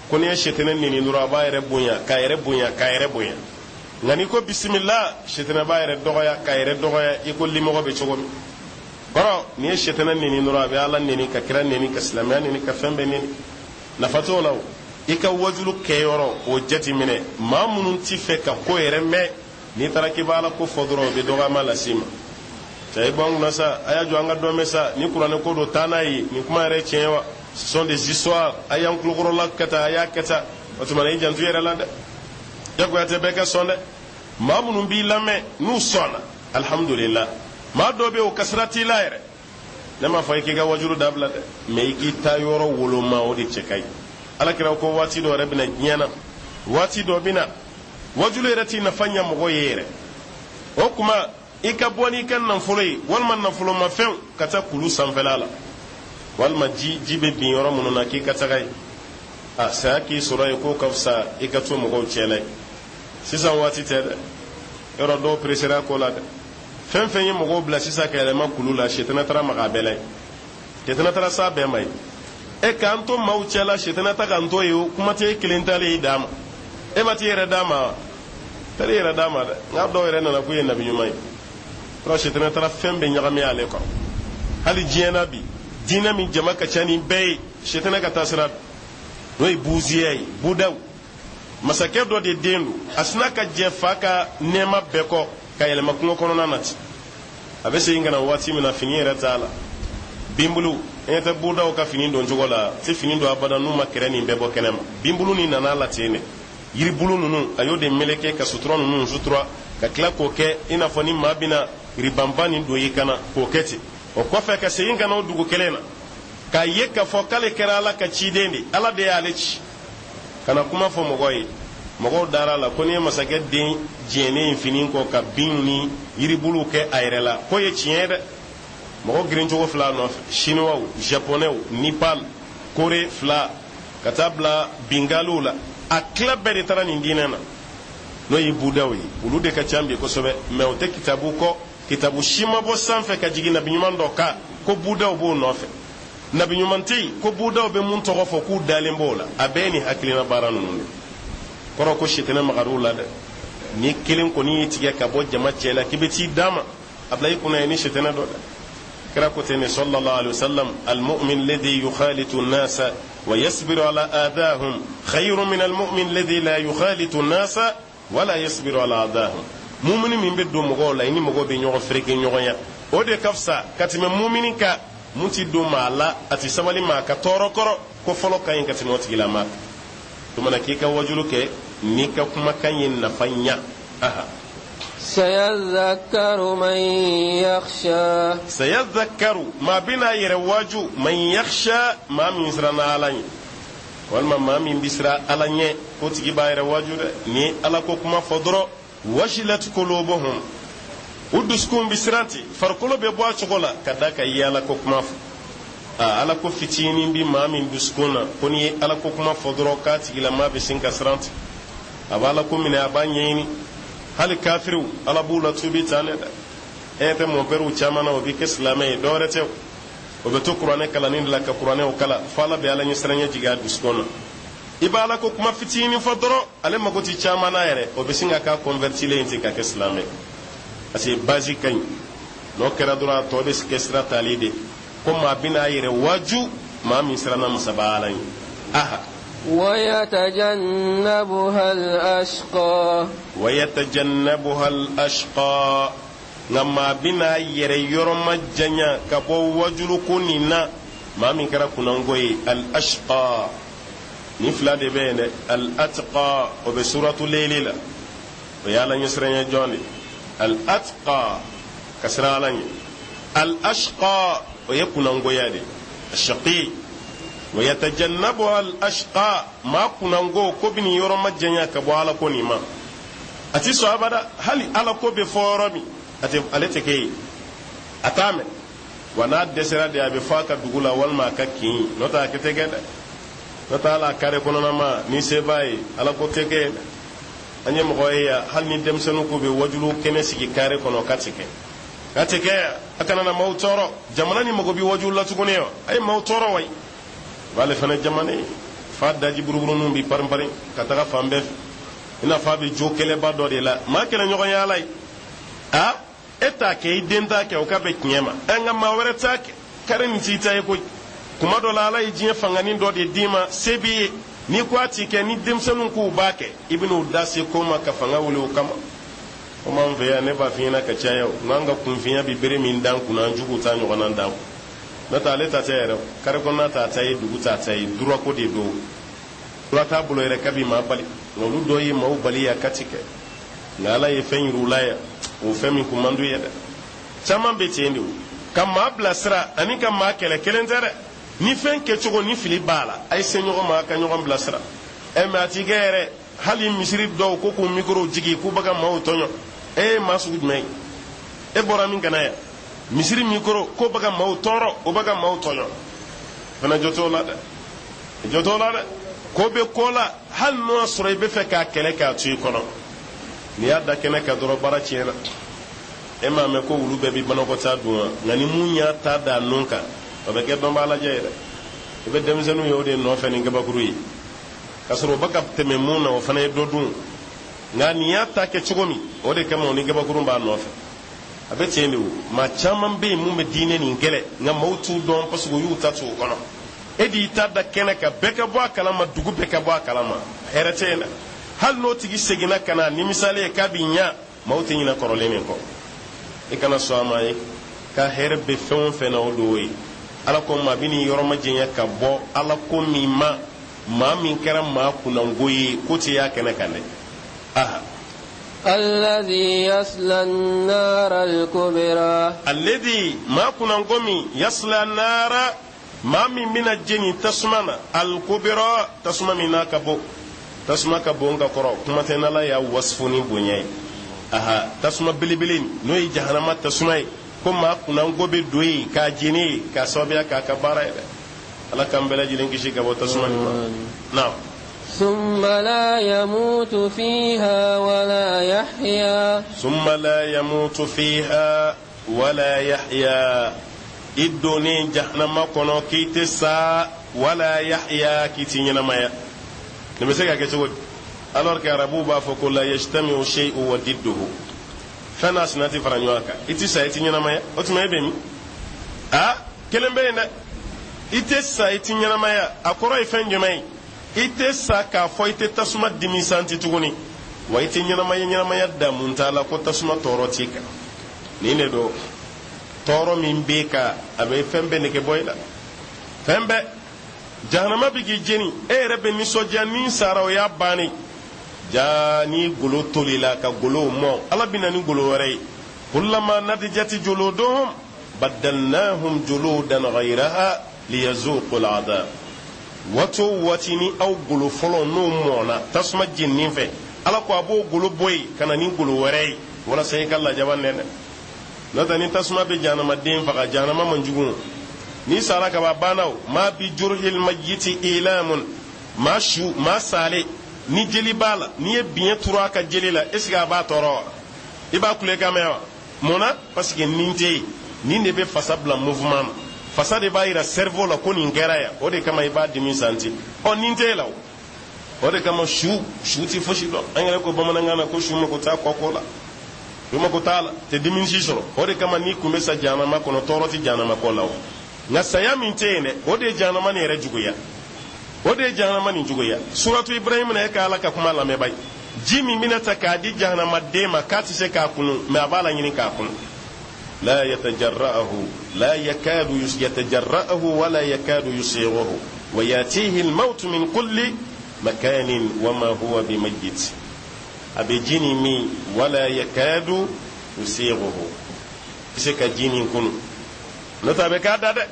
ko n'i ye sɛtɛnɛ neni dɔrɔn, a b'a yɛrɛ bonya, k'a yɛrɛ bonya, k'a yɛrɛ bonya. Nka n'i ko bisimila, sɛtɛnɛ b'a yɛrɛ dɔgɔya, k'a yɛrɛ dɔgɔya i ko limɔgɔ bɛ cogo min kɔrɔ. N'i ye sɛtɛnɛ neni dɔrɔn, a bɛ Ala neni, ka kira neni, ka silamɛya neni, ka fɛn bɛɛ neni. Nafa t'o la. O i ka wajulu kɛyɔrɔ, o jateminɛ. Maa minnu ti fɛ ka ko yɛrɛ mɛn, n'i taara k'i b'a la ko fɔ dɔrɔn, o bɛ dɔgɔyama lase i ma. Cɛ, i bɔ an kunna sa, a y'a jɔ an ka dɔ mɛn sa. Ni kuranɛ ko don, taa n'a ye. Nin kuma yɛrɛ tiɲɛ wa? Ce sont des histoires. A y'an tulokɔrɔla kɛ tan, a y'a kɛ tan. O tuma na, i janto i yɛrɛ la dɛ. Jagoya tɛ bɛɛ ka sɔn dɛ. Maa minnu b'i lamɛn, n'u sɔnna, alhamdulillah. Maa dɔ bɛ yen, o ka sira t'i la yɛrɛ. Ne m'a fɔ i k'i ka wajulu dabila dɛ, mɛ i k'i ta yɔrɔ woloma, o de cɛ ka ɲi. Ala kira ko waati dɔ yɛrɛ bɛna diɲɛ na, waati dɔ bɛna, wajulu yɛrɛ t'i nafa ɲɛ mɔgɔ ye yɛrɛ. O kuma, i ka bɔ n'i ka nafolo ye walima nafolomafɛnw, ka taa kulu sanfɛla la, walima ji bɛ bin yɔrɔ minnu na, k'i ka taga yen. A saya k'i sɔrɔ yen, k'o ka fisa i ka to mɔgɔw cɛ la yen. Sisan waati tɛ dɛ, yɔrɔ dɔw peresera ko la dɛ. Fɛn fɛn ye mɔgɔw bila sisan ka yɛlɛma kulu la, sɛtɛnɛ taara maga a bɛɛ la yen, sɛtɛnɛ taara s'a bɛɛ ma yen. E k'an to maaw cɛ la, sɛtɛnɛ ta k'an to yen, o kuma tɛ. E kelen talen y'i d'a ma, e ma t'i yɛrɛ d'a ma wa? Taara i yɛrɛ d'a ma dɛ. Nka dɔw yɛrɛ nana k'u ye nabi ɲuman ye, yɔrɔ sɛtɛnɛ taara fɛn bɛɛ ɲagami ale kɔrɔ. Hali diɲɛ na bi, diinɛ min jama ka ca ni bɛɛ ye, sɛtɛnɛ ka taa sira n'o ye buziya ye. Budaw masakɛ dɔ de den don, a sina ka jɛ fa ka nɛɛma bɛɛ kɔ ka yɛlɛma kungo kɔnɔna na ten. A bɛ segin ka na waati min na, fini yɛrɛ t'a la, binbulu. E ɲɛ tɛ budaw ka fini don cogo la, tɛ fini don abada n'u ma kɛrɛ nin bɛɛ bɔ kɛnɛ ma. Binbulu nin nana la ten dɛ, yiribulu ninnu, a y'o de meleke ka sutura ninnu sutura, ka tila k'o kɛ i n'a fɔ ni maa bɛna ribanba nin don i kana k'o kɛ ten. O kɔfɛ, ka segin ka na o dugu kelen na, k'a ye k'a fɔ k'ale kɛra Ala ka ciden de, Ala de y'ale ci ka na kuma fɔ mɔgɔw ye. Mɔgɔw dara a la ko n'i ye masakɛ den jɛnnen fini kɔ ka binw ni yiribuluw kɛ a yɛrɛ la, k'o ye tiɲɛ ye dɛ. Mɔgɔ girincogo fila nɔfɛ, Chinois, Japonais, Nipal, Kore fila, ka taa bila Bingaliw la, a tila bɛɛ de taara nin diinɛ na, n'o ye budaw ye. Olu de ka ca bi kosɛbɛ, mɛ o tɛ kitabu kɔ. Kitabu si ma bɔ sanfɛ ka jigin nabi ɲuman dɔ kan ko budaw b'o nɔfɛ. Nabi ɲuman tɛ yen ko budaw bɛ mun tɔgɔ fɔ k'u dalen b'o la. A bɛɛ ye nin hakilina baara ninnu de kɔrɔ, ko sitanɛ magar'u la dɛ. Ni kelen kɔni y'i tigɛ ka bɔ jama cɛ la k'i bɛ t'i d'a ma, a bila i kunna ye ni sitanɛ dɔ dɛ. Kira ko ten de, sallallahu alaihi wasallam: almu'min alladhi yukhalitu an-nasa wa yasbiru ala adahum khayrun min almu'min alladhi la yukhalitu an-nasa wala yasbiru ala adahum. Mumini min bɛ don mɔgɔw la, i ni mɔgɔw bɛ ɲɔgɔn fereke ɲɔgɔn ya, o de ka fisa ka tɛmɛ mumini kan mun ti don maa la, a ti sabali maa ka tɔɔrɔ kɔrɔ. Ko fɔlɔ ka ɲi ka tɛmɛ o tigilama. Tumana k'i ka wajulu kɛ n'i ka kumakan ye nafa ɲa. Aha. Sayadhakkaru man yakhsha. Sayadhakkaru, maa bɛna yɛrɛ waaju, man yakhsha, maa min siranna Ala ɲɛ, walima maa min bɛ siran Ala ɲɛ, k'o tigi b'a yɛrɛ waaju dɛ. Ni ye Ala ko kuma fɔ dɔrɔn, wajilat kulubuhum, u dusukun bɛ siran ten, farikolo bɛ bɔ a cogo la, ka da ka i Ala ko kuma fɔ. Aa, Ala ko fitinin bi maa min dusukun na, ko n'i ye Ala ko kuma fɔ dɔrɔn, k'a tigilamaa bɛ sin ka siran ten, a b'Ala ko minɛ, a b'a ɲɛɲini. Hali kafiriw, Ala b'u la tuubi tan dɛ. E tɛ mɔpɛriw caman na, o bɛ kɛ silamɛ ye, dɔwɛrɛ tɛ, o bɛ to kuranɛ kalanni de la, ka kuranɛw kalan fo Ala bɛ Ala ɲɛsiranɲɛ jigin a dusukun na. I b'a Ala ko kuma fitinin fɔ dɔrɔn, ale mako ti caman na yɛrɛ, o bɛ sin ka k'a convertilen ten ka kɛ silamɛ, parce que base ka ɲi. N'o kɛra dɔrɔn, a tɔ bɛ kɛ sira tali de. Ko maa bɛna a yɛrɛ waaju, maa min siranna masaba Ala ye. Aha. ويتجنبها الأشقى. ويتجنبها الأشقى. Nka maa bɛna a yɛrɛ yɔrɔ majanya ka bɔ wajuluko nin na, maa min kɛra kunnango ye, al ashqa. Nin fila de bɛ yen dɛ. Al atqa, o bɛ suratu leyili la, o ye Ala ɲɛsiranya jɔn de. Al atqa, ka siran Ala ɲɛ. Al ashqa, o ye kunnangoya de, ashaqi. Wa yatajannabuha al ashqa, maa kunnango ko bɛ nin yɔrɔ majanya ka bɔ Ala ko nin ma. A ti sɔn abada, hali Ala ko bɛ fɔ yɔrɔ min, a tɛ, ale tɛ kɛ yen, a t'a mɛn. Wa n'a dɛsɛra de, a bɛ fɔ a ka dugu la walima a ka kin, n'o tɛ a tɛ kɛ dɛ. N'o tɛ hali a kare kɔnɔna ma, ni se b'a ye, Ala ko tɛ kɛ yen dɛ. An ye mɔgɔ ye yan, hali ni denmisɛnninw k'u bɛ wajulu kɛnɛ sigi kare kɔnɔ, k'a tɛ kɛ, k'a tɛ kɛ. A kana na maaw tɔɔrɔ. Jamana ni mago bɛ wajulu la tuguni wa? A ye maaw tɔɔrɔ wa? B'ale fana jamana ye fa daji buruburuninw bi parinparin ka taga fan bɛɛ fɛ, i n'a fɔ a bɛ jo kɛlɛba dɔ de la. Maa kɛlɛ ɲɔgɔn ye Ala ye, a e t'a kɛ, i den t'a kɛ, o ka bɛn tiɲɛ ma. Ɛ, nka maa wɛrɛ t'a kɛ, kari nin t'i ta ye koyi. Kuma dɔ la, Ala ye diɲɛ fanganin dɔ de d'i ma, se b'i ye. N'i ko a t'i kɛ, ni denmisɛnninw k'u b'a kɛ, i bɛn'u da se ko ma ka fanga wuli o kama. Komi an fɛ yan, ne b'a f'i ɲɛna ka caya, o n'an ka kunfinya bi bere min d'an kunna, an juguw t'a ɲɔgɔnna d'an kun. N'o tɛ, ale ta tɛ yɛrɛ, kare kɔnɔna t'a ta ye, dugu t'a ta ye, droit ko de don. Droit t'a bolo yɛrɛ kabi maa bali, nka olu dɔ ye maaw bali ya kati kɛ. Nka Ala ye fɛn yir'u la yan, o fɛn min kun man d'u ye dɛ. Caman bɛ ten de, o ka maa bilasira ani ka maa kɛlɛ kelen tɛ dɛ. Ni fɛn kɛcogo ni fili b'a la, a ye se ɲɔgɔn ma, a ka ɲɔgɔn bilasira. Ɛ, mɛ a ti kɛ yɛrɛ. Hali misiri dɔw ko k'u mikorow jigi, k'u bɛ ka maaw tɔɲɔ. E ye maa sugu jumɛn ye? E bɔra min kana yan, misiri mikoro ko bɛ ka maaw tɔɔrɔ, o bɛ ka maaw tɔɲɔ fana. Jɔ t'o la dɛ, jɔ t'o la dɛ. Ko bɛ ko la, hali n'o y'a sɔrɔ i bɛ fɛ k'a kɛlɛ k'a to i kɔnɔ, n'i y'a da kɛnɛ kan dɔrɔn, baara tiɲɛna. E m'a mɛn ko wulu bɛɛ bɛ banakɔtaa dun wa? Nka ni mun y'a ta da nun kan, o bɛ kɛ dɔnbaa lajɛ ye dɛ. I bɛ denmisɛnninw ye o de nɔfɛ ni kabakuru ye, k'a sɔrɔ o bɛ ka tɛmɛ mun na, o fana ye dɔ dun. Nka nin y'a ta kɛ cogo min, o de kama o ni kabakuru b'a nɔfɛ. A bɛ ten de. O maa caman bɛ yen mun bɛ diinɛ nin kɛlɛ, nka maaw t'u dɔn, parce que u y'u ta to o kɔnɔ. E de y'i ta da kɛnɛ kan, bɛɛ ka bɔ a kalama, dugu bɛɛ ka bɔ a kalama, hɛrɛ tɛ yen dɛ. Hali n'o tigi seginna ka na ni misali ye k'a bɛ ɲa, maaw tɛ ɲinɛ kɔrɔlen min kɔ. I kana sɔn a ma ye ka hɛrɛ bɛ fɛn o fɛn na, o don o ye. Ala ko maa bɛ n'i yɔrɔ majanya ka bɔ Ala ko min ma, maa min kɛra maa kunnango ye, ko tɛ y'a kɛnɛ kan dɛ. Aha. الذي يصلى النار الكبرى. الذي, maa kunnango min, يصلى النار, maa min bɛna jeni tasuma na, الكبرى, tasuma min n'a ka bon. Tasuma ka bon ka kɔrɔ, kuma tɛ n'Ala y'a wasifo ni bonya ye. Aha, tasuma belebele n'o ye jahanama tasuma ye, ko maa kunnango bɛ don yen k'a jeni yen k'a sababuya k'a ka baara ye dɛ. Ala k'an bɛɛ lajɛlen kisi ka bɔ tasuma nin ma. Naam. ثم لا يموت فيها ولا يحيا. ثم لا يموت فيها ولا يحيا. I donnen jahanama kɔnɔ, k'i tɛ sa, ولا يحيا, k'i ti ɲɛnamaya. Nin bɛ se ka kɛ cogo di, alors que arabuw b'a fɔ ko لا يجتمع شيء وضده? Fɛn n'a sina tɛ fara ɲɔgɔn kan. I ti sa, i ti ɲɛnamaya, o tuma e bɛ min? A kelen bɛ yen dɛ. I tɛ sa, i ti ɲɛnamaya, a kɔrɔ ye fɛn jumɛn ye? I tɛ sa k'a fɔ i tɛ tasuma dimi santi tuguni wa, i tɛ ɲɛnamaya, ɲɛnamaya damu t'a la ko tasuma tɔɔrɔ t'i kan. Nin de don. Tɔɔrɔ min b'e kan, a bɛ fɛn bɛɛ nege bɔ i la, fɛn bɛɛ. Jahanama bɛ k'i jeni, e yɛrɛ bɛ nisɔndiya ni sara, o y'a bannen. Jaa, ni golo tolila ka golo mɔ, Ala bɛ na ni golo wɛrɛ ye. كلما نضجت جلودهم بدلناهم جلودا غيرها ليذوقوا العذاب. Waati o waati ni aw golo fɔlɔ n'o mɔna tasuma jeninen fɛ, Ala ko a b'o golo bɔ yen ka na ni golo wɛrɛ ye walasa i ka lajaba nɛnɛ. N'o tɛ, ni tasuma bɛ jahanamaden faga, jahanama man jugu. N'i sara ka ban, banna. O ما بجرح الميت إيلام. Maa su, maa sale ni jeli b'a la, n'i ye biɲɛ turu a ka jeli la, est ce que a b'a tɔɔrɔ wa? I b'a kule kan mɛn wa? Mun na? Parce que nin tɛ yen. Nin de bɛ fasa bila mouvement na, fasa de b'a yira cerveau la ko nin kɛra yan. O de kama i b'a dimi santi. Ɔ, nin tɛ e la. O o de kama su ti fosi dɔn. An yɛrɛ ko bamanankan na ko su mako t'a kɔkɔ la, su mako t'a la, tɛ dimi si sɔrɔ. O de kama n'i kun bɛ sa jahanama kɔnɔ, tɔɔrɔ tɛ jahanama kɔ la. O nka saya min tɛ yen dɛ, o de ye jahanama nin yɛrɛ juguya, o de ye jahanama nin juguya. Suratu Ibrahim na, e ka Ala ka kuma lamɛn. Bayi ji min bɛna ta k'a di jahanamaden ma, k'a tɛ se k'a kunu, mɛ a b'a la ɲini k'a kunu. La yatajarra'uhu la yakadu yatajarra'uhu wala yakadu yusighuhu wa yatihi almaut min kulli makanin wama huwa bimayyit. A bɛ ji nin min, wala yakadu yusighuhu, i se ka ji nin kunu, n'o tɛ a bɛ k'a da dɛ,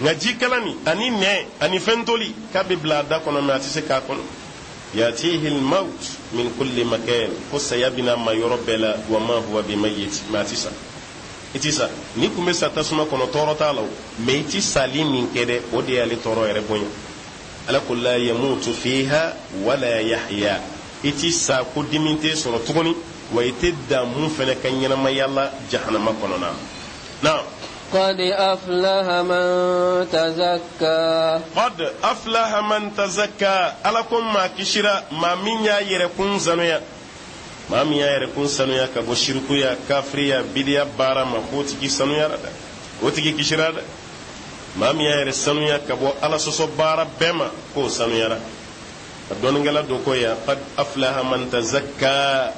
nka ji kalan nin ani nɛn ani fɛn toli k'a bɛ bila a da kɔnɔ, mɛ a tɛ se k'a kɔnɔ. Yatihi almaut min kulli makan, ko saya bɛna ma yɔrɔ bɛɛ la, wa ma huwa bimayyit, mɛ a tɛ sa. I ti sa. N'i kun bɛ sa tasuma kɔnɔ, tɔɔrɔ t'a la o, mɛ i ti sali min kɛ dɛ, o de y'ale tɔɔrɔ yɛrɛ bonya. Ala ko la yamutu fiha wala yahya, i ti sa ko dimi tɛ sɔrɔ tuguni, wa i tɛ damu fɛnɛ ka ɲɛnamaya la jahanama kɔnɔna na. قد أفلح من تزكى. قد أفلح من تزكى. Ala ko maa kisira maa min y'a yɛrɛ kun sanuya, maa min y'a yɛrɛ kun sanuya ka bɔ sirikuya, kafiriya, bidiya baara ma, k'o tigi sanuyara dɛ, o tigi kisira dɛ. Maa min y'a yɛrɛ sanuya ka bɔ Ala sɔsɔ baara bɛɛ ma, k'o sanuyara. Ka dɔnnikɛla dɔ ko yan, qad aflaha man tazakka,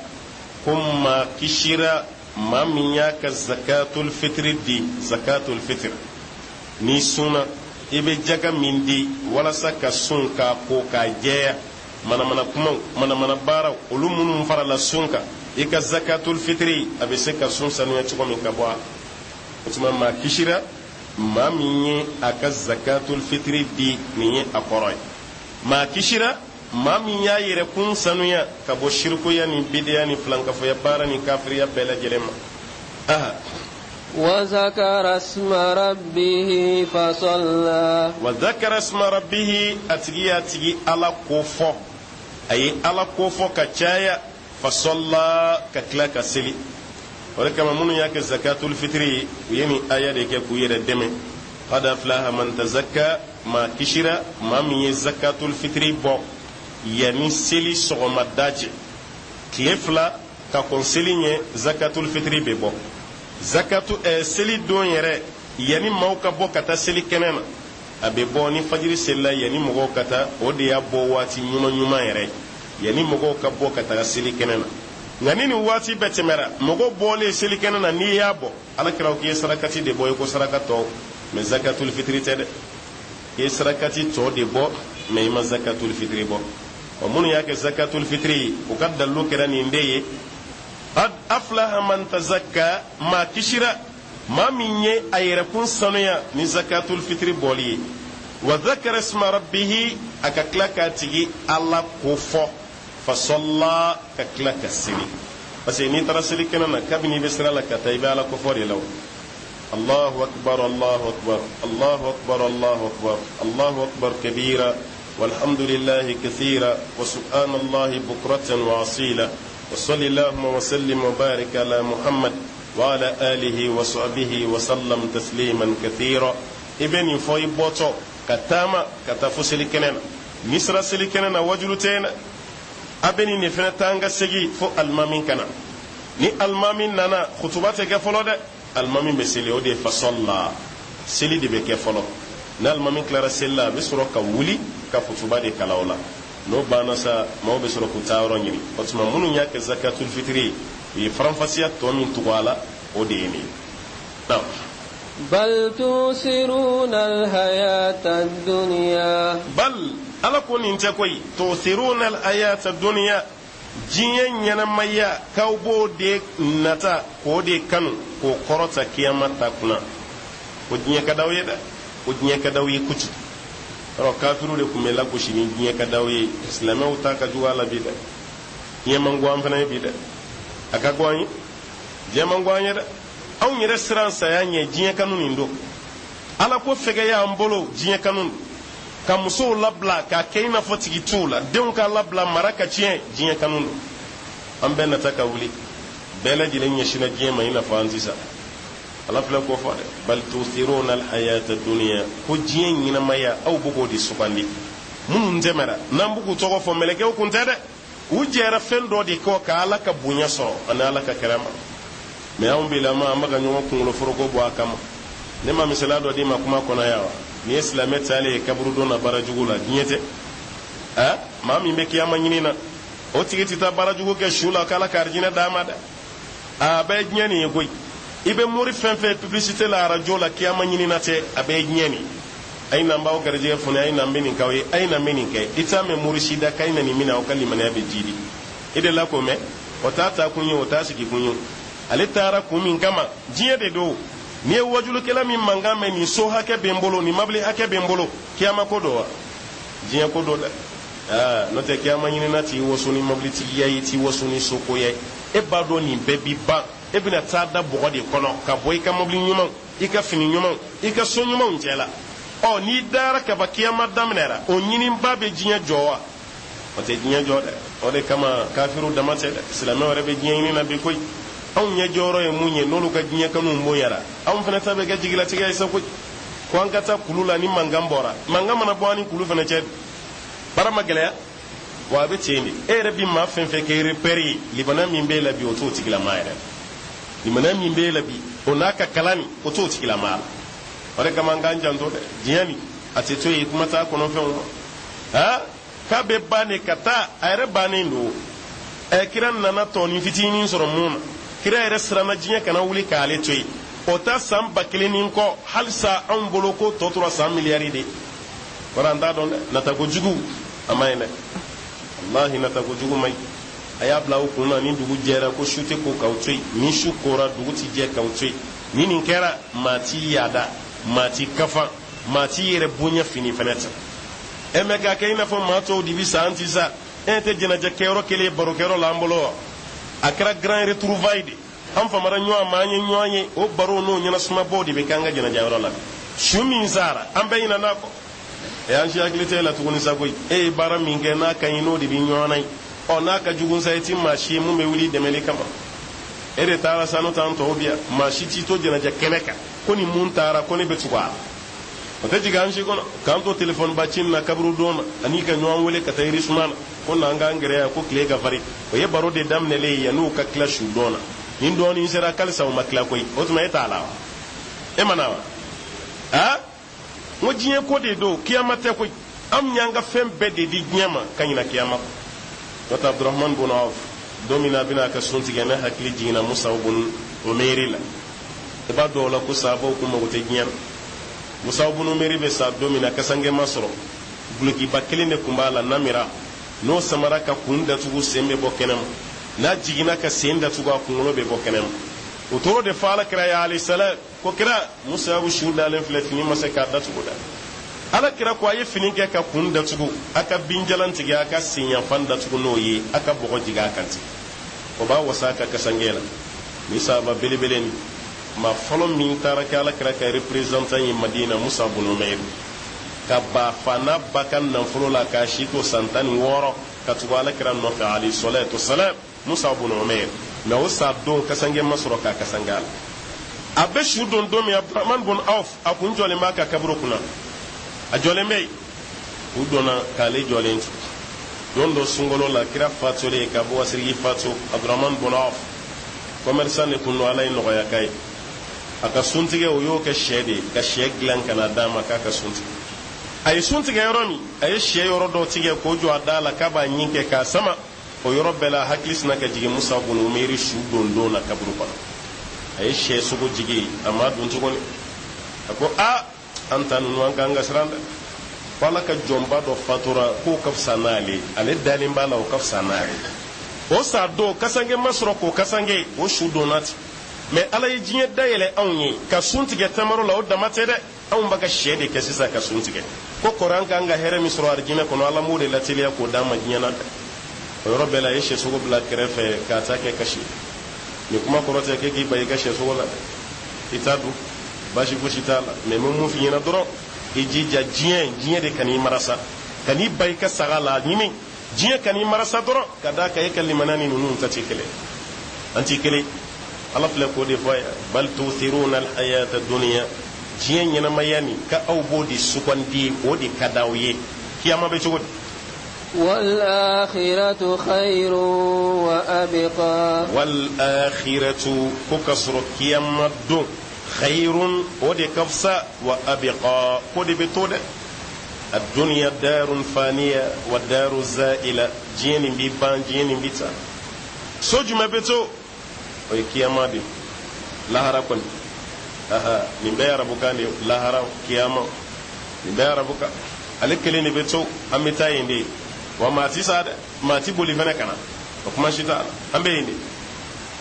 ko maa kisira maa min y'a ka zakatul fitiri di. Zakatul fitiri, n'i sunna, i bɛ jaga min di walasa ka sun k'a ko k'a jɛya, manamana kumaw, manamana baaraw, olu minnu farala sun kan, i ka zakatul fitiri a bɛ se ka sun sanuya cogo min ka bɔ a. O tuma maa kisira maa min ye a ka zakatul fitiri di, nin ye a kɔrɔ ye. Maa kisira maa min y'a yɛrɛ kun sanuya ka bɔ sirikuya ni bidiya ni filankafoya baara ni kafiriya bɛɛ lajɛlen ma. Aha. وذكر اسم ربه فصلى. وذكر اسم ربه, a tigi y'a tigi Ala ko fɔ, a ye Ala ko fɔ ka caya, فصلى, ka tila ka seli. O de kama minnu y'a kɛ zakatul fitiri ye, u ye nin aya de kɛ k'u yɛrɛ dɛmɛ. قد أفلح من تزكى, maa kisira maa min ye zakatul fitiri bɔ yanni seli sɔgɔmada cɛ, tile 2 ka kɔn seli ɲɛ, zakatul fitiri bɛ bɔ. Zakatu seli don yɛrɛ, yanni maaw ka bɔ ka taa seli kɛnɛ na, a bɛ bɔ. Ni fajiri selila, yanni mɔgɔw ka taa, o de y'a bɔ waati ɲuman ɲuman yɛrɛ ye, yanni mɔgɔw ka bɔ ka taga seli kɛnɛ na. Nka ni nin waati bɛɛ tɛmɛra, mɔgɔw bɔlen seli kɛnɛ na, n'i y'a bɔ, Ala kira k'i ye sarakati de bɔ i ko saraka tɔw, mɛ zakatul fitiri tɛ dɛ. I ye sarakati tɔ de bɔ, mɛ i ma zakatul fitiri bɔ. Ɔ, minnu y'a kɛ zakatul fitiri ye, u ka dalilu kɛra nin de ye: قد أفلح من تزكى, maa kisira maa min ye a yɛrɛkun sanuya ni zakatul fitiri bɔli ye, وذكر اسم ربه, a ka tila k'a tigi Ala ko fɔ, فصلى, ka tila ka seli. Parce que n'i taara seli kɛnɛ na, kabini i bɛ sira la ka taa, i bɛ Ala ko fɔ de la o: الله أكبر الله أكبر الله أكبر الله أكبر الله أكبر كبيرا والحمد لله كثيرا وسبحان الله بكرة وأصيلا وصل اللهم وسلم وبارك على محمد وعلى آله وصحبه وسلم تسليما كثيرا. I bɛ nin fɔ i bɔtɔ ka taama ka taa fo seli kɛnɛ na. N'i sera seli kɛnɛ na, wajulu tɛ yen dɛ. A bɛ nin de fɛnɛ taa n ka segin fo alimami ka na. Ni alimami nana, kutuba tɛ kɛ fɔlɔ dɛ, alimami bɛ seli, o de ye فصلى, seli de bɛ kɛ fɔlɔ. Ni alimami tilara seli la, a bɛ sɔrɔ ka wuli ka kutuba de kalan. O la, n'o banna sa, maaw bɛ sɔrɔ k'u taa yɔrɔ ɲini. O tuma minnu y'a kɛ zakatul fitiri ye, u ye faranfasiya tɔ min tugu a la, o de ye nin ye. Naam. بل تؤثرون الحياة الدنيا. بل, Ala ko nin tɛ koyi, تؤثرون الحياة الدنيا, diɲɛ ɲɛnamaya, k'aw b'o de nata k'o de kanu k'o kɔrɔta kiyama ta kunna. Ko diɲɛ ka d'aw ye dɛ, ko diɲɛ ka d'aw ye kojugu. Yɔrɔ kafiru de tun bɛ lagosi ni diɲɛ ka d'aw ye, silamɛw ta ka jugu a la bi dɛ. Diɲɛ man go an fana ye bi dɛ, a ka go an ye, diɲɛ man go an ye dɛ. Anw yɛrɛ siran saya ɲɛ, diɲɛ kanu nin don. Ala ko fɛgɛya an bolo, diɲɛ kanu don. Ka musow labila k'a kɛ i n'a fɔ tigi t'u la, denw ka labila mara ka tiɲɛ, diɲɛ kanu don. An bɛɛ nata ka wuli, bɛɛ lajɛlen ɲɛsinna diɲɛ ma i n'a fɔ an ti sa. Ala filɛ k'o fɔ dɛ: بل تؤثرون الحياة الدنيا, ko diɲɛ ɲɛnamaya, aw bɛ k'o de sugandi. Minnu tɛmɛra n'an b'u k'u tɔgɔ fɔ, mɛlɛkɛw kun tɛ dɛ, u jɛra fɛn dɔ de kɔ ka Ala ka bonya sɔrɔ ani Ala ka kɛrɛma. Mɛ anw bi lama, an bɛ ka ɲɔgɔn kunkolo foroko bɔ a kama. Ne ma misaliya dɔ d'i ma kuma kɔnɔ yan wa? N'i ye silamɛ taalen ye kaburudon na baara jugu la, diɲɛ tɛ a maa min bɛ kiyama ɲini na, o tigi tɛ taa baara jugu kɛ su la k'Ala ka arijinɛ d'a ma dɛ. A bɛɛ ye diɲɛ nin ye koyi. I bɛ mori fɛn fɛn publicité la, arajo la, kiyama ɲinina tɛ, a bɛ diɲɛ nin. A ye na, n b'aw garijɛgɛ foni, a ye na, n bɛ nin k'aw ye, a ye na, n bɛ nin kɛ. I t'a mɛn mori si da k'a ye na nin minɛ, aw ka limaniya bɛ jiidi. I delila k'o mɛn? O t'a taa kun ye, o t'a sigi kun ye. Ale taara kun min kama, diɲɛ de don. N'i ye wajulukɛla min mankan mɛn, nin so hakɛ bɛ n bolo, nin mabili hakɛ bɛ n bolo, kiyama ko don wa? Diɲɛ ko don dɛ. Aa, n'o tɛ, kiyama ɲinina t'i waso ni mabilitigiya ye, t'i waso ni sokoya ye. E b'a dɔn nin bɛɛ bi ban, e bɛna taa da bɔgɔ de kɔnɔ ka bɔ i ka mobili ɲumanw, i ka fini ɲumanw, i ka so ɲumanw cɛ la. Ɔ, n'i dara kaba, kiyama daminɛra, o ɲininba bɛ diɲɛ jɔ wa? O tɛ diɲɛ jɔ dɛ. O de kama kafiru dama tɛ dɛ, silamɛw yɛrɛ bɛ diɲɛ ɲini na bi koyi. Anw ɲɛ jɔyɔrɔ ye mun ye? N'olu ka diɲɛ kanu bonyara, anw fana ta bɛ kɛ jigilatigɛ ye sa koyi, ko an ka taa kulu la. Ni mankan bɔra, mankan mana bɔ an ni kulu fana cɛ, baara ma gɛlɛya wa? A bɛ ten de. E yɛrɛ bi maa fɛn fɛn kɛ repère ye, limaniya min b'e la bi, o t'o tigilamaa yɛrɛ. Limaniya min b'e la bi, o n'a ka kalan nin, o t'o tigilamaa la. O de kama an k'an janto dɛ. Diɲɛ nin, a tɛ to yen, kuma t'a kɔnɔfɛnw ma. Ha, k'a bɛ ban de ka taa, a yɛrɛ bannen don. Ɛ, kira nana tɔnin fitinin sɔrɔ mun na? Kira yɛrɛ siranna diɲɛ kana wuli k'ale to yen. O ta san 1000 ni kɔ, halisa anw bolo ko tɔ tora san miliyari de. Wala an t'a dɔn dɛ. Natako jugu a ma ɲi dɛ, walahi, natako jugu ma ɲi. A y'a bila aw kun na, ni dugu jɛra ko su tɛ ko k'aw to yen, ni su kora dugu ti jɛ k'aw to yen. Ni nin kɛra, maa t'i yaada, maa t'i kafan, maa t'i yɛrɛ bonya fini fɛnɛ ta. E mɛ k'a kɛ i n'a fɔ maa tɔw de bi sa, an ti sa. E tɛ jɛnajɛ kɛyɔrɔ kelen barokɛyɔrɔ la an bolo wa? A kɛra grand retrouvaille de, an famara ɲɔgɔn ma, an ye ɲɔgɔn ye. O baro n'o ɲɛnasumabaw de bɛ kɛ an ka jɛnajɛ yɔrɔ la. Su min sara, an bɛɛ ɲinɛ n'a kɔ. E, an si hakili tɛ e la tuguni sa koyi. E ye baara min kɛ, n'a ka ɲi, n'o de bɛ ɲɔgɔn na ye. Ɔ, n'a ka jugu sa, i ti maa si ye mun bɛ wuli dɛmɛli kama. E de taara sa, n'o t'an tɔw bi yan, maa si t'i to jɛnajɛ kɛnɛ kan ko ni mun taara ko ne bɛ tugu a la. O tɛ jigin an si kɔnɔ k'an to telefɔni ba ci na kaburu don na, ani ka ɲɔgɔn wele ka taa yirisuma na ko n'an k'an gɛrɛ yan ko tile ka farin. O ye baro de daminɛlen ye yan'u ka tila su dɔn na. Ni dɔɔnin sera kalisa, u ma tila koyi. O tuma e t'a la wa? E ma na wa? A n ko diɲɛ ko de don, kiyama tɛ koyi. An y'an ka fɛn bɛɛ de di diɲɛ ma ka ɲina kiyama kɔ. N'o tɛ, Abdurahman bun Awf, don min na a bɛna a ka sun tigɛ, ne hakili jiginna Musa bun Umeri la. I b'a dɔn o la ko sahabaw kun mago tɛ diɲɛ na. Musa bun Umeri bɛ sa don min na, kasange ma sɔrɔ, dulokiba kelen de tun b'a la, namira n'o samara ka kun datugu, sen bɛ bɔ kɛnɛ ma. N'a jiginna ka sen datugu, a kunkolo bɛ bɔ kɛnɛ ma. O toro de fɔ ala kira ye alayhi salam ko kira, Musa su dalen filɛ, fini ma se k'a datugu dɛ. Ala kira ko a ye fini kɛ ka kun datugu, a ka binjalan tigɛ, a ka sen yanfan datugu n'o ye, a ka bɔgɔ jigin a kan ten, o b'a wasa a ka kasange la. Ni sahaba belebele nin, maa fɔlɔ min taara kɛ ala kira ka représentant ye Madina, Musa bun Umair, ka ba fa n'a ba ka nafolo la k'a si to san 16 ka tugu ala kira nɔfɛ alayhi salatu wasalam. Musa bun Umair, mɛ o sa don, kasange ma sɔrɔ k'a kasange a la. A bɛ su don don min, Abdurahman bun Auf, a kun jɔlen b'a ka kaburu kunna, a jɔlen bɛ yen. U donna k'ale jɔlen to. Don dɔ sunkalo la, kira fatulen ka bɔ wasirigi fatu, Abdurahman bun Auf, commerçant de kun don, ala ye nɔgɔya k'a ye. A ka suntigɛ, o y'o kɛ sɛ de ye, ka sɛ dilan ka na d'a ma k'a ka suntigɛ. A ye sun tigɛ yɔrɔ min, a ye sɛ yɔrɔ dɔ tigɛ k'o jɔ a da la k'a b'a ɲin kɛ k'a sama. O yɔrɔ bɛɛ la, hakili sina ka jigin Musa bun Umeri su don don na kaburu kɔnɔ. A ye sɛ sogo jigin, a ma dun tuguni. A ko a an ta ninnu, an k'an ka siran dɛ, ko ala ka jɔnba dɔ fatura k'o ka fisa n'ale, ale dalen b'a la o ka fisa n'ale. O sa don, kasange ma sɔrɔ k'o kasange, o su donna ten. Mɛ ala ye diɲɛ dayɛlɛ anw ye ka sun tigɛ tamaro la, o dama tɛ dɛ, anw b'a ka sɛ de kɛ sisan ka sun tigɛ. Ko kɔrɔ an k'an ka hɛrɛ min sɔrɔ arijinɛ kɔnɔ, ala m'o de lateliya k'o d'an ma diɲɛ na dɛ. O yɔrɔ bɛɛ la, a ye sɛsogo bila kɛrɛfɛ k'a ta kɛ kasi. Nin kuma kɔrɔ tɛ k'e k'i ban i ka sɛsogo la dɛ, i t'a dun, baasi fosi t'a la. Mɛ n bɛ mun f'i ɲɛna dɔrɔn, i jija diɲɛ, diɲɛ de kan'i marasa, kan'i ban i ka saga la ɲimi, diɲɛ kan'i marasa dɔrɔn, ka d'a kan e ka limaniya ni ninnu ta tɛ kelen, an tɛ kelen. Ala filɛ k'o de fɔ yan: bal tuthiruna alhayata dunya. Diɲɛ ɲɛnamaya nin ka aw b'o de sugandi, o de ka d'aw ye. Kiyama bɛ cogo di? والآخرة خير وأبقى. والآخرة, ko ka sɔrɔ kiyama don, khayrun, o de ka fisa, wa abqa, ko de bɛ to dɛ. الدنيا دار فانية ودار زائلة. Diɲɛ nin bi ban, diɲɛ nin bi ta, so jumɛn bɛ to? O ye kiyama de. Lahara kɔni, aha, nin bɛɛ ye arabukan de ye. Lahara, kiyama, nin bɛɛ ye arabukan. Ale kelen de bɛ to, an bɛ taa yen de. Wa maa ti sa dɛ, maa ti boli fɛnɛ ka na, o kuma si t'a la. An bɛ yen de.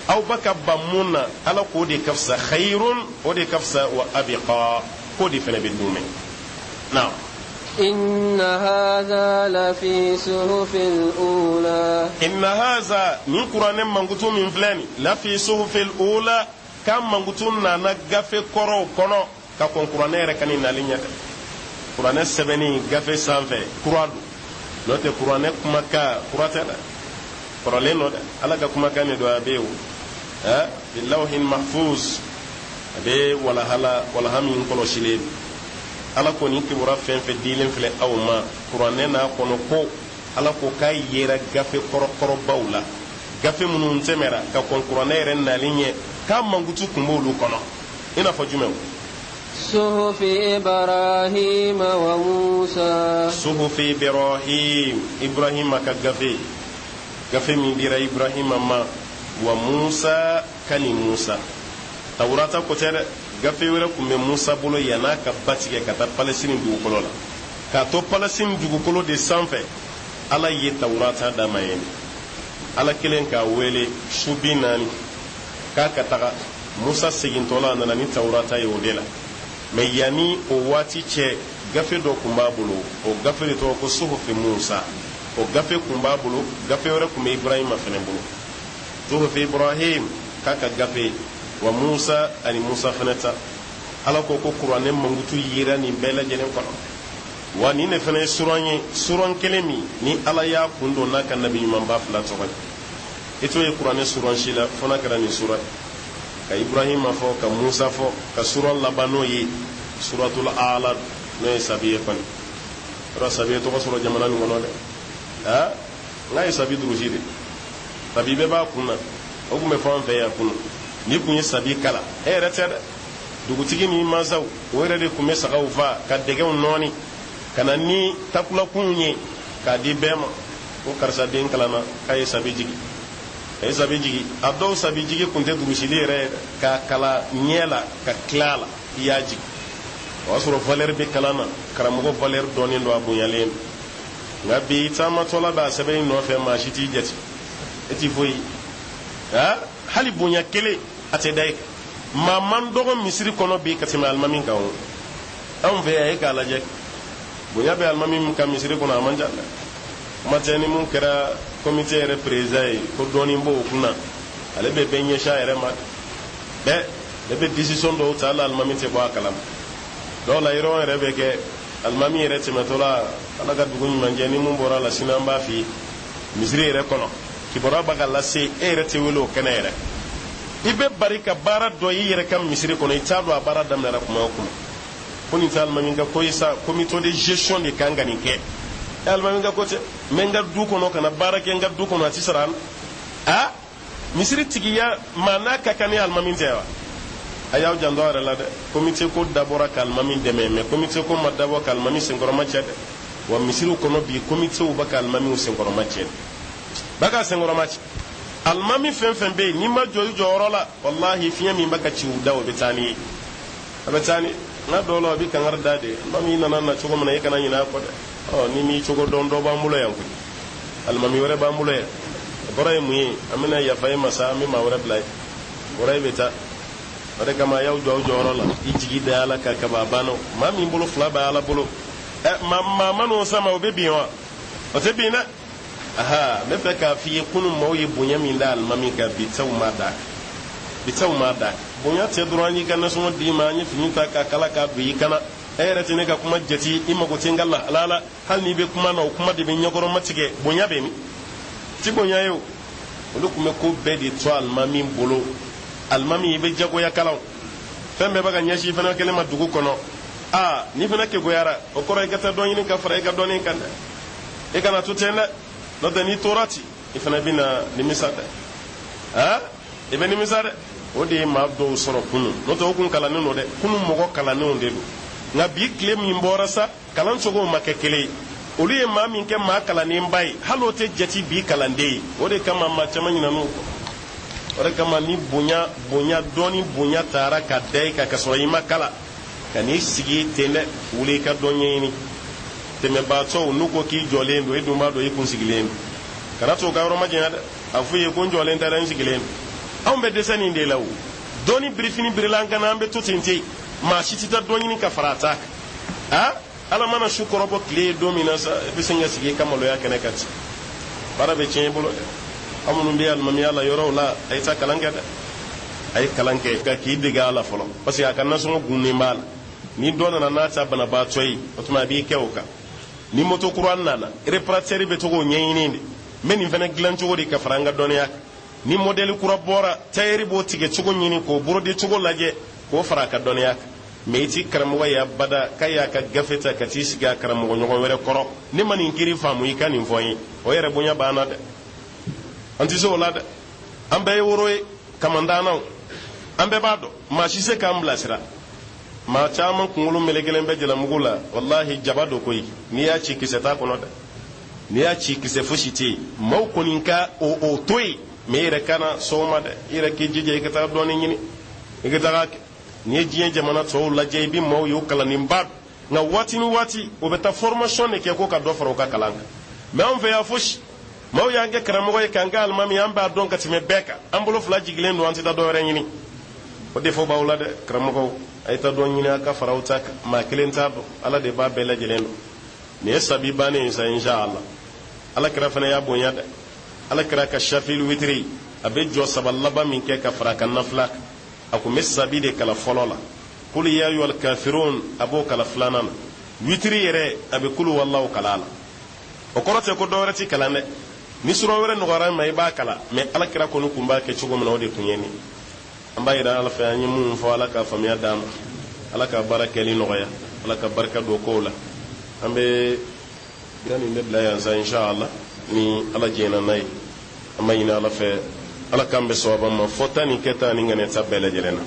Aw bɛ ka ban mun na, Ala k'o de ka fisa, khayrun, o de ka fisa, wa abiqa, k'o de fɛnɛ bɛ duumɛ. Naam. Inna hadha la fi suhufil ula. Inna hadha, nin kuranɛ mankutu min filɛ nin, la fi suhufil ula, k'a mankutu nana gafe kɔrɔw kɔnɔ ka kɔn kuranɛ yɛrɛ ka nin nali ɲɛ dɛ. Kuranɛ sɛbɛnni gafe sanfɛ kura don, n'o tɛ kuranɛ kumakan kura tɛ dɛ, kɔrɔlen don dɛ. Ala ka kumakan de don, a bɛ yen o ɛ bilawhin mahfuz, a bɛ walahala, walaha min kɔlɔsilen. Ala ko nin kibaruya fɛn fɛn dilen filɛ aw ma kuranɛ n'a kɔnɔ, ko Ala ko k'a yera gafe kɔrɔkɔrɔbaw la, gafe minnu tɛmɛra ka kɔn kuranɛ yɛrɛ nali ɲɛ, k'a mankutu tun b'olu kɔnɔ. I n'a fɔ jumɛnw? Suhufi Ibrahim wa Musa. Suhufi Ibrahim, Ibrahima ka gafe, gafe min dira Ibrahima ma, wa Musa, ka ni Musa. Tawurata ko tɛ dɛ, gafe wɛrɛ tun bɛ Musa bolo yann'a ka ba tigɛ ka taa Palestine dugukolo la. K'a to Palestine dugukolo de sanfɛ, Ala ye Tawurata d'a ma yen. Ala kelen k'a wele su 40 k'a ka taga. Musa segintɔla, a nana ni Tawurata ye o de la. Mɛ yanni o waati cɛ, gafe dɔ tun b'a bolo, o gafe de tɔgɔ ko Suhufi Musa. O gafe tun b'a bolo, gafe wɛrɛ tun bɛ Ibrahima fɛnɛ bolo, Suhufi Ibrahim k'a ka gafe, wa Musa, ani Musa fɛnɛ ta. Ala ko ko kuranɛ mankutu yera nin bɛɛ lajɛlen kɔnɔ. Wa nin de fɛnɛ ye suran ye, suran kelen min ni Ala y'a kun don n'a ka nabi ɲumanba fila tɔgɔ ye. I t'o ye kuranɛ suran si la fo n'a kɛra nin suran ye, ka Ibrahima fɔ, ka Musa fɔ, ka suran laban n'o ye Suratul Ala, n'o ye sabi ye kɔni. Yɔrɔ sabi ye tɔgɔ sɔrɔ jamana nin kɔnɔ dɛ. Aa, n'a ye sabi durusi de, sabi bɛɛ b'a kun na. O tun bɛ fɔ an fɛ yan kunun, n'i kun ye sabi kalan, e yɛrɛ tɛ dɛ, dugutigi ni mansaw, o yɛrɛ de tun bɛ sagaw fa ka dɛgɛw nɔɔni ka na ni takulakunw ye k'a di bɛɛ ma, ko karisa den kalanna, k'a ye sabi jigi, a ye sabi jigi. A dɔw sabi jigi kun tɛ durusili yɛrɛ ye dɛ, k'a kalan ɲɛ la ka tila a la, i y'a jigi. O y'a sɔrɔ valeur bɛ kalan na, karamɔgɔ valeur dɔnnen don, a bonyalen don. Nka bi, taamatɔla b'a sɛbɛn i nɔfɛ, maa si t'i jate, e t'i foyi, hali bonya kelen a tɛ da i kan. Maa man dɔgɔ misiri kɔnɔ bi ka tɛmɛ alimami kan. O anw fɛ yan, e k'a lajɛ, bonya bɛ alimami min kan misiri kɔnɔ, a man ca dɛ. Kuma tɛ ni mun kɛra komite yɛrɛ président ye, ko dɔɔnin b'o kunna, ale bɛ bɛɛ ɲɛsin a yɛrɛ ma bɛɛ, ne bɛ décision dɔw ta, hali alimami tɛ bɔ a kalama. Dɔw la, yɔrɔ yɛrɛ bɛ kɛ alimami yɛrɛ tɛmɛtɔ la, Ala ka dugu ɲuman jɛ, ni mun bɔra a la sini, an b'a f'i ye. Misiri yɛrɛ kɔnɔ, kibaruya b'a ka lase, e yɛrɛ tɛ wele o kɛnɛ yɛrɛ. I bɛ bari ka baara dɔ i yɛrɛ ka misiri kɔnɔ, i t'a dɔn a baara daminɛra kuma o kuma. Ko nin tɛ alimami ka ko ye sa, comité de gestion de kan ka nin kɛ. E, alimami ka ko tɛ. N bɛ n ka du kɔnɔ, ka na baara kɛ n ka du kɔnɔ, a ti sara an a misiri tigiya maa n'a ka kan ni alimami tɛ wa? A y'aw janto a yɛrɛ la dɛ. Komite ko dabɔra ka alimami dɛmɛ, mɛ komite ko ma dabɔ ka alimami senkɔrɔma cɛ dɛ. Wa misiriw kɔnɔ bi, komitew bɛ ka alimamiw senkɔrɔma cɛ, bɛ ka senkɔrɔma cɛ. Alimami fɛn fɛn bɛ yen, n'i ma jɔ i jɔyɔrɔ la, walahi, fiɲɛ min bɛ ka ci u da, o bɛ taa n'i ye, a bɛ taa ni n'a dɔw la, a bɛ kangari da de. Alimami nana na cogo min na, i kana ɲinɛ a kɔ dɛ. Ɔ, ni m'i cogo dɔn, dɔ b'an bolo yan koyi, alimami wɛrɛ b'an bolo yan. O kɔrɔ ye mun ye? An bɛna yafa e ma sa, an bɛ maa wɛrɛ bila yen, o kɔrɔ e bɛ taa. O de kama, a y'aw jɔ aw jɔyɔrɔ la, i jigi da Ala kan kaba, a banna. Maa min bolo fila bɛ Ala bolo, ɛ, maa maa man'o sama, o bɛ bin wa? O tɛ bin dɛ. Aha, n bɛ fɛ k'a f'i ye, kunun maaw ye bonya min da alimami kan, bi taw ma da, bi taw ma da. Bonya tɛ dɔrɔn an y'i ka nasɔngɔ d'i ma, an ye fini ta k'a kala k'a don i kana. E yɛrɛ tɛ ne ka kuma jate, i mago tɛ n ka lahala la. Hali n'i bɛ kuma na, o kuma de bɛ ɲɛkɔrɔma tigɛ. Bonya bɛ min ti bonya ye o. Olu tun bɛ ko bɛɛ de to alimami bolo. Alimami, i bɛ jagoya kalan, fɛn bɛɛ bɛ ka ɲɛsin fana kelen ma dugu kɔnɔ. Aa, n'i fana kegoyara, o kɔrɔ i ka taa dɔ ɲini ka fara i ka dɔnni kan dɛ. I kana to ten dɛ, n'o tɛ n'i tora ten, i fana bɛna nimisa dɛ. Aa, i bɛ nimisa dɛ. O de ye maa dɔw sɔrɔ kunun, n'o tɛ o kun kalannen don dɛ. Kunun mɔgɔ kalannenw de don, nka bi tile min bɔra sa, kalan cogow ma kɛ kelen ye. Olu ye maa min kɛ maa kalannenba ye, hali o tɛ jate bi kalanden ye. O de kama maa caman ɲinan'u kɔ. O de kama ni bonya bonya dɔɔni bonya taara ka da i kan ka sɔrɔ i ma kalan, ka n'i sigi ten dɛ, wuli i ka dɔ ɲɛɲini. Tɛmɛbaatɔw n'u ko k'i jɔlen don, e dun b'a dɔn i kun sigilen don, kana to u ka yɔrɔ majanya dɛ. A f'u ye ko n jɔlen tɛ dɛ, n sigilen don. Anw bɛ dɛsɛ nin de la. O dɔɔni birifini birila an kan na, an bɛ to ten ten, maa si tɛ taa dɔ ɲini ka fara a ta kan. A Ala mana su kɔrɔbɔ tile ye don min na sa, i bɛ sin ka sigi i ka maloya kɛnɛ kan ten, baara bɛ tiɲɛ i bolo dɛ. Aw minnu bɛ alimamiya la yɔrɔw la, a ye taa kalan kɛ dɛ, a ye kalan kɛ ka k'i dege a la fɔlɔ, parce que a ka nasɔngɔ gunnen b'a la. Ni dɔ nana n'a ta banabaatɔ ye, o tuma a b'i kɛ o kan. Ni moto kura nana, réparateur bɛ to k'o ɲɛɲini de, n bɛ nin fana dilan cogo di ka fara n ka dɔnniya kan. Ni modèle kura bɔra, tayɛri b'o tigɛ cogo ɲini k'o borode cogo lajɛ k'o fara a ka dɔnniya kan. Mɛ i ti karamɔgɔ ye abada k'a y'a ka gafe ta ka t'i sigi a karamɔgɔ ɲɔgɔn wɛrɛ kɔrɔ: ne ma nin kiri faamu, i ka nin fɔ n ye. O yɛrɛ bonya b'an na dɛ, an tɛ se o la dɛ. An bɛɛ ye woro ye kamandannaw, an bɛɛ b'a dɔn, maa si se k'an bilasira. Maa caman kunkolo melekelen bɛ jalamugu la. Walahi, jaba don koyi, n'i y'a ci kisɛ t'a kɔnɔ dɛ, n'i y'a ci kisɛ fosi tɛ yen. Maaw kɔni ka o to yen, mɛ i yɛrɛ kana sɔn o ma dɛ. I yɛrɛ k'i jija i ka taa dɔɔnin ɲini, i ka taga. N'i ye diɲɛ jamana tɔw lajɛ, i bɛ maaw ye o kalannenba, nka waati ni waati o bɛ taa formation de kɛ ko ka dɔ fara u ka kalan kan. Mɛ anw fɛ yan, fosi. Maaw y'an kɛ karamɔgɔ ye k'an kɛ alimami, an b'a dɔn ka tɛmɛ bɛɛ kan, an bolo fila jigilen don, an tɛ taa dɔ wɛrɛ ɲini. O défaut b'aw la dɛ, karamɔgɔw. A ye taa dɔ ɲini a ka fara aw ta kan. Maa kelen t'a dɔn, Ala de b'a bɛɛ lajɛlen dɔn. Nin ye sabi bannen ye sa, insha Allah. Ala kira fana y'a bonya dɛ. Ala kira ka shafil witiri, a bɛ jɔ saba laban min kɛ ka fara a ka nafila kan, a kun bɛ sabi de kala fɔlɔ la, kulu ya ayyuhal kafirun a b'o kala filanan na, witiri yɛrɛ a bɛ kulu walahu kala a la. O kɔrɔ tɛ ko dɔwɛrɛ ti kalan dɛ. Ni sura wɛrɛ nɔgɔyara ma, i b'a kalan, mɛ ala kira kɔni kun b'a kɛ cogo min na, o de kun ye nin. An b'a yira Ala fɛ, an ye mun fɔ, Ala ka faamuya d'an ma, Ala ka baara kɛli nɔgɔya, Ala ka barika don kow la. An bɛ nin de bila yan sa, inshallah, ni Ala jɛnna n'a ye. An b'a ɲini Ala fɛ, Ala k'an bɛ sawaba ma fɔta ni kɛta ni ŋaniyata bɛɛ lajɛlen na.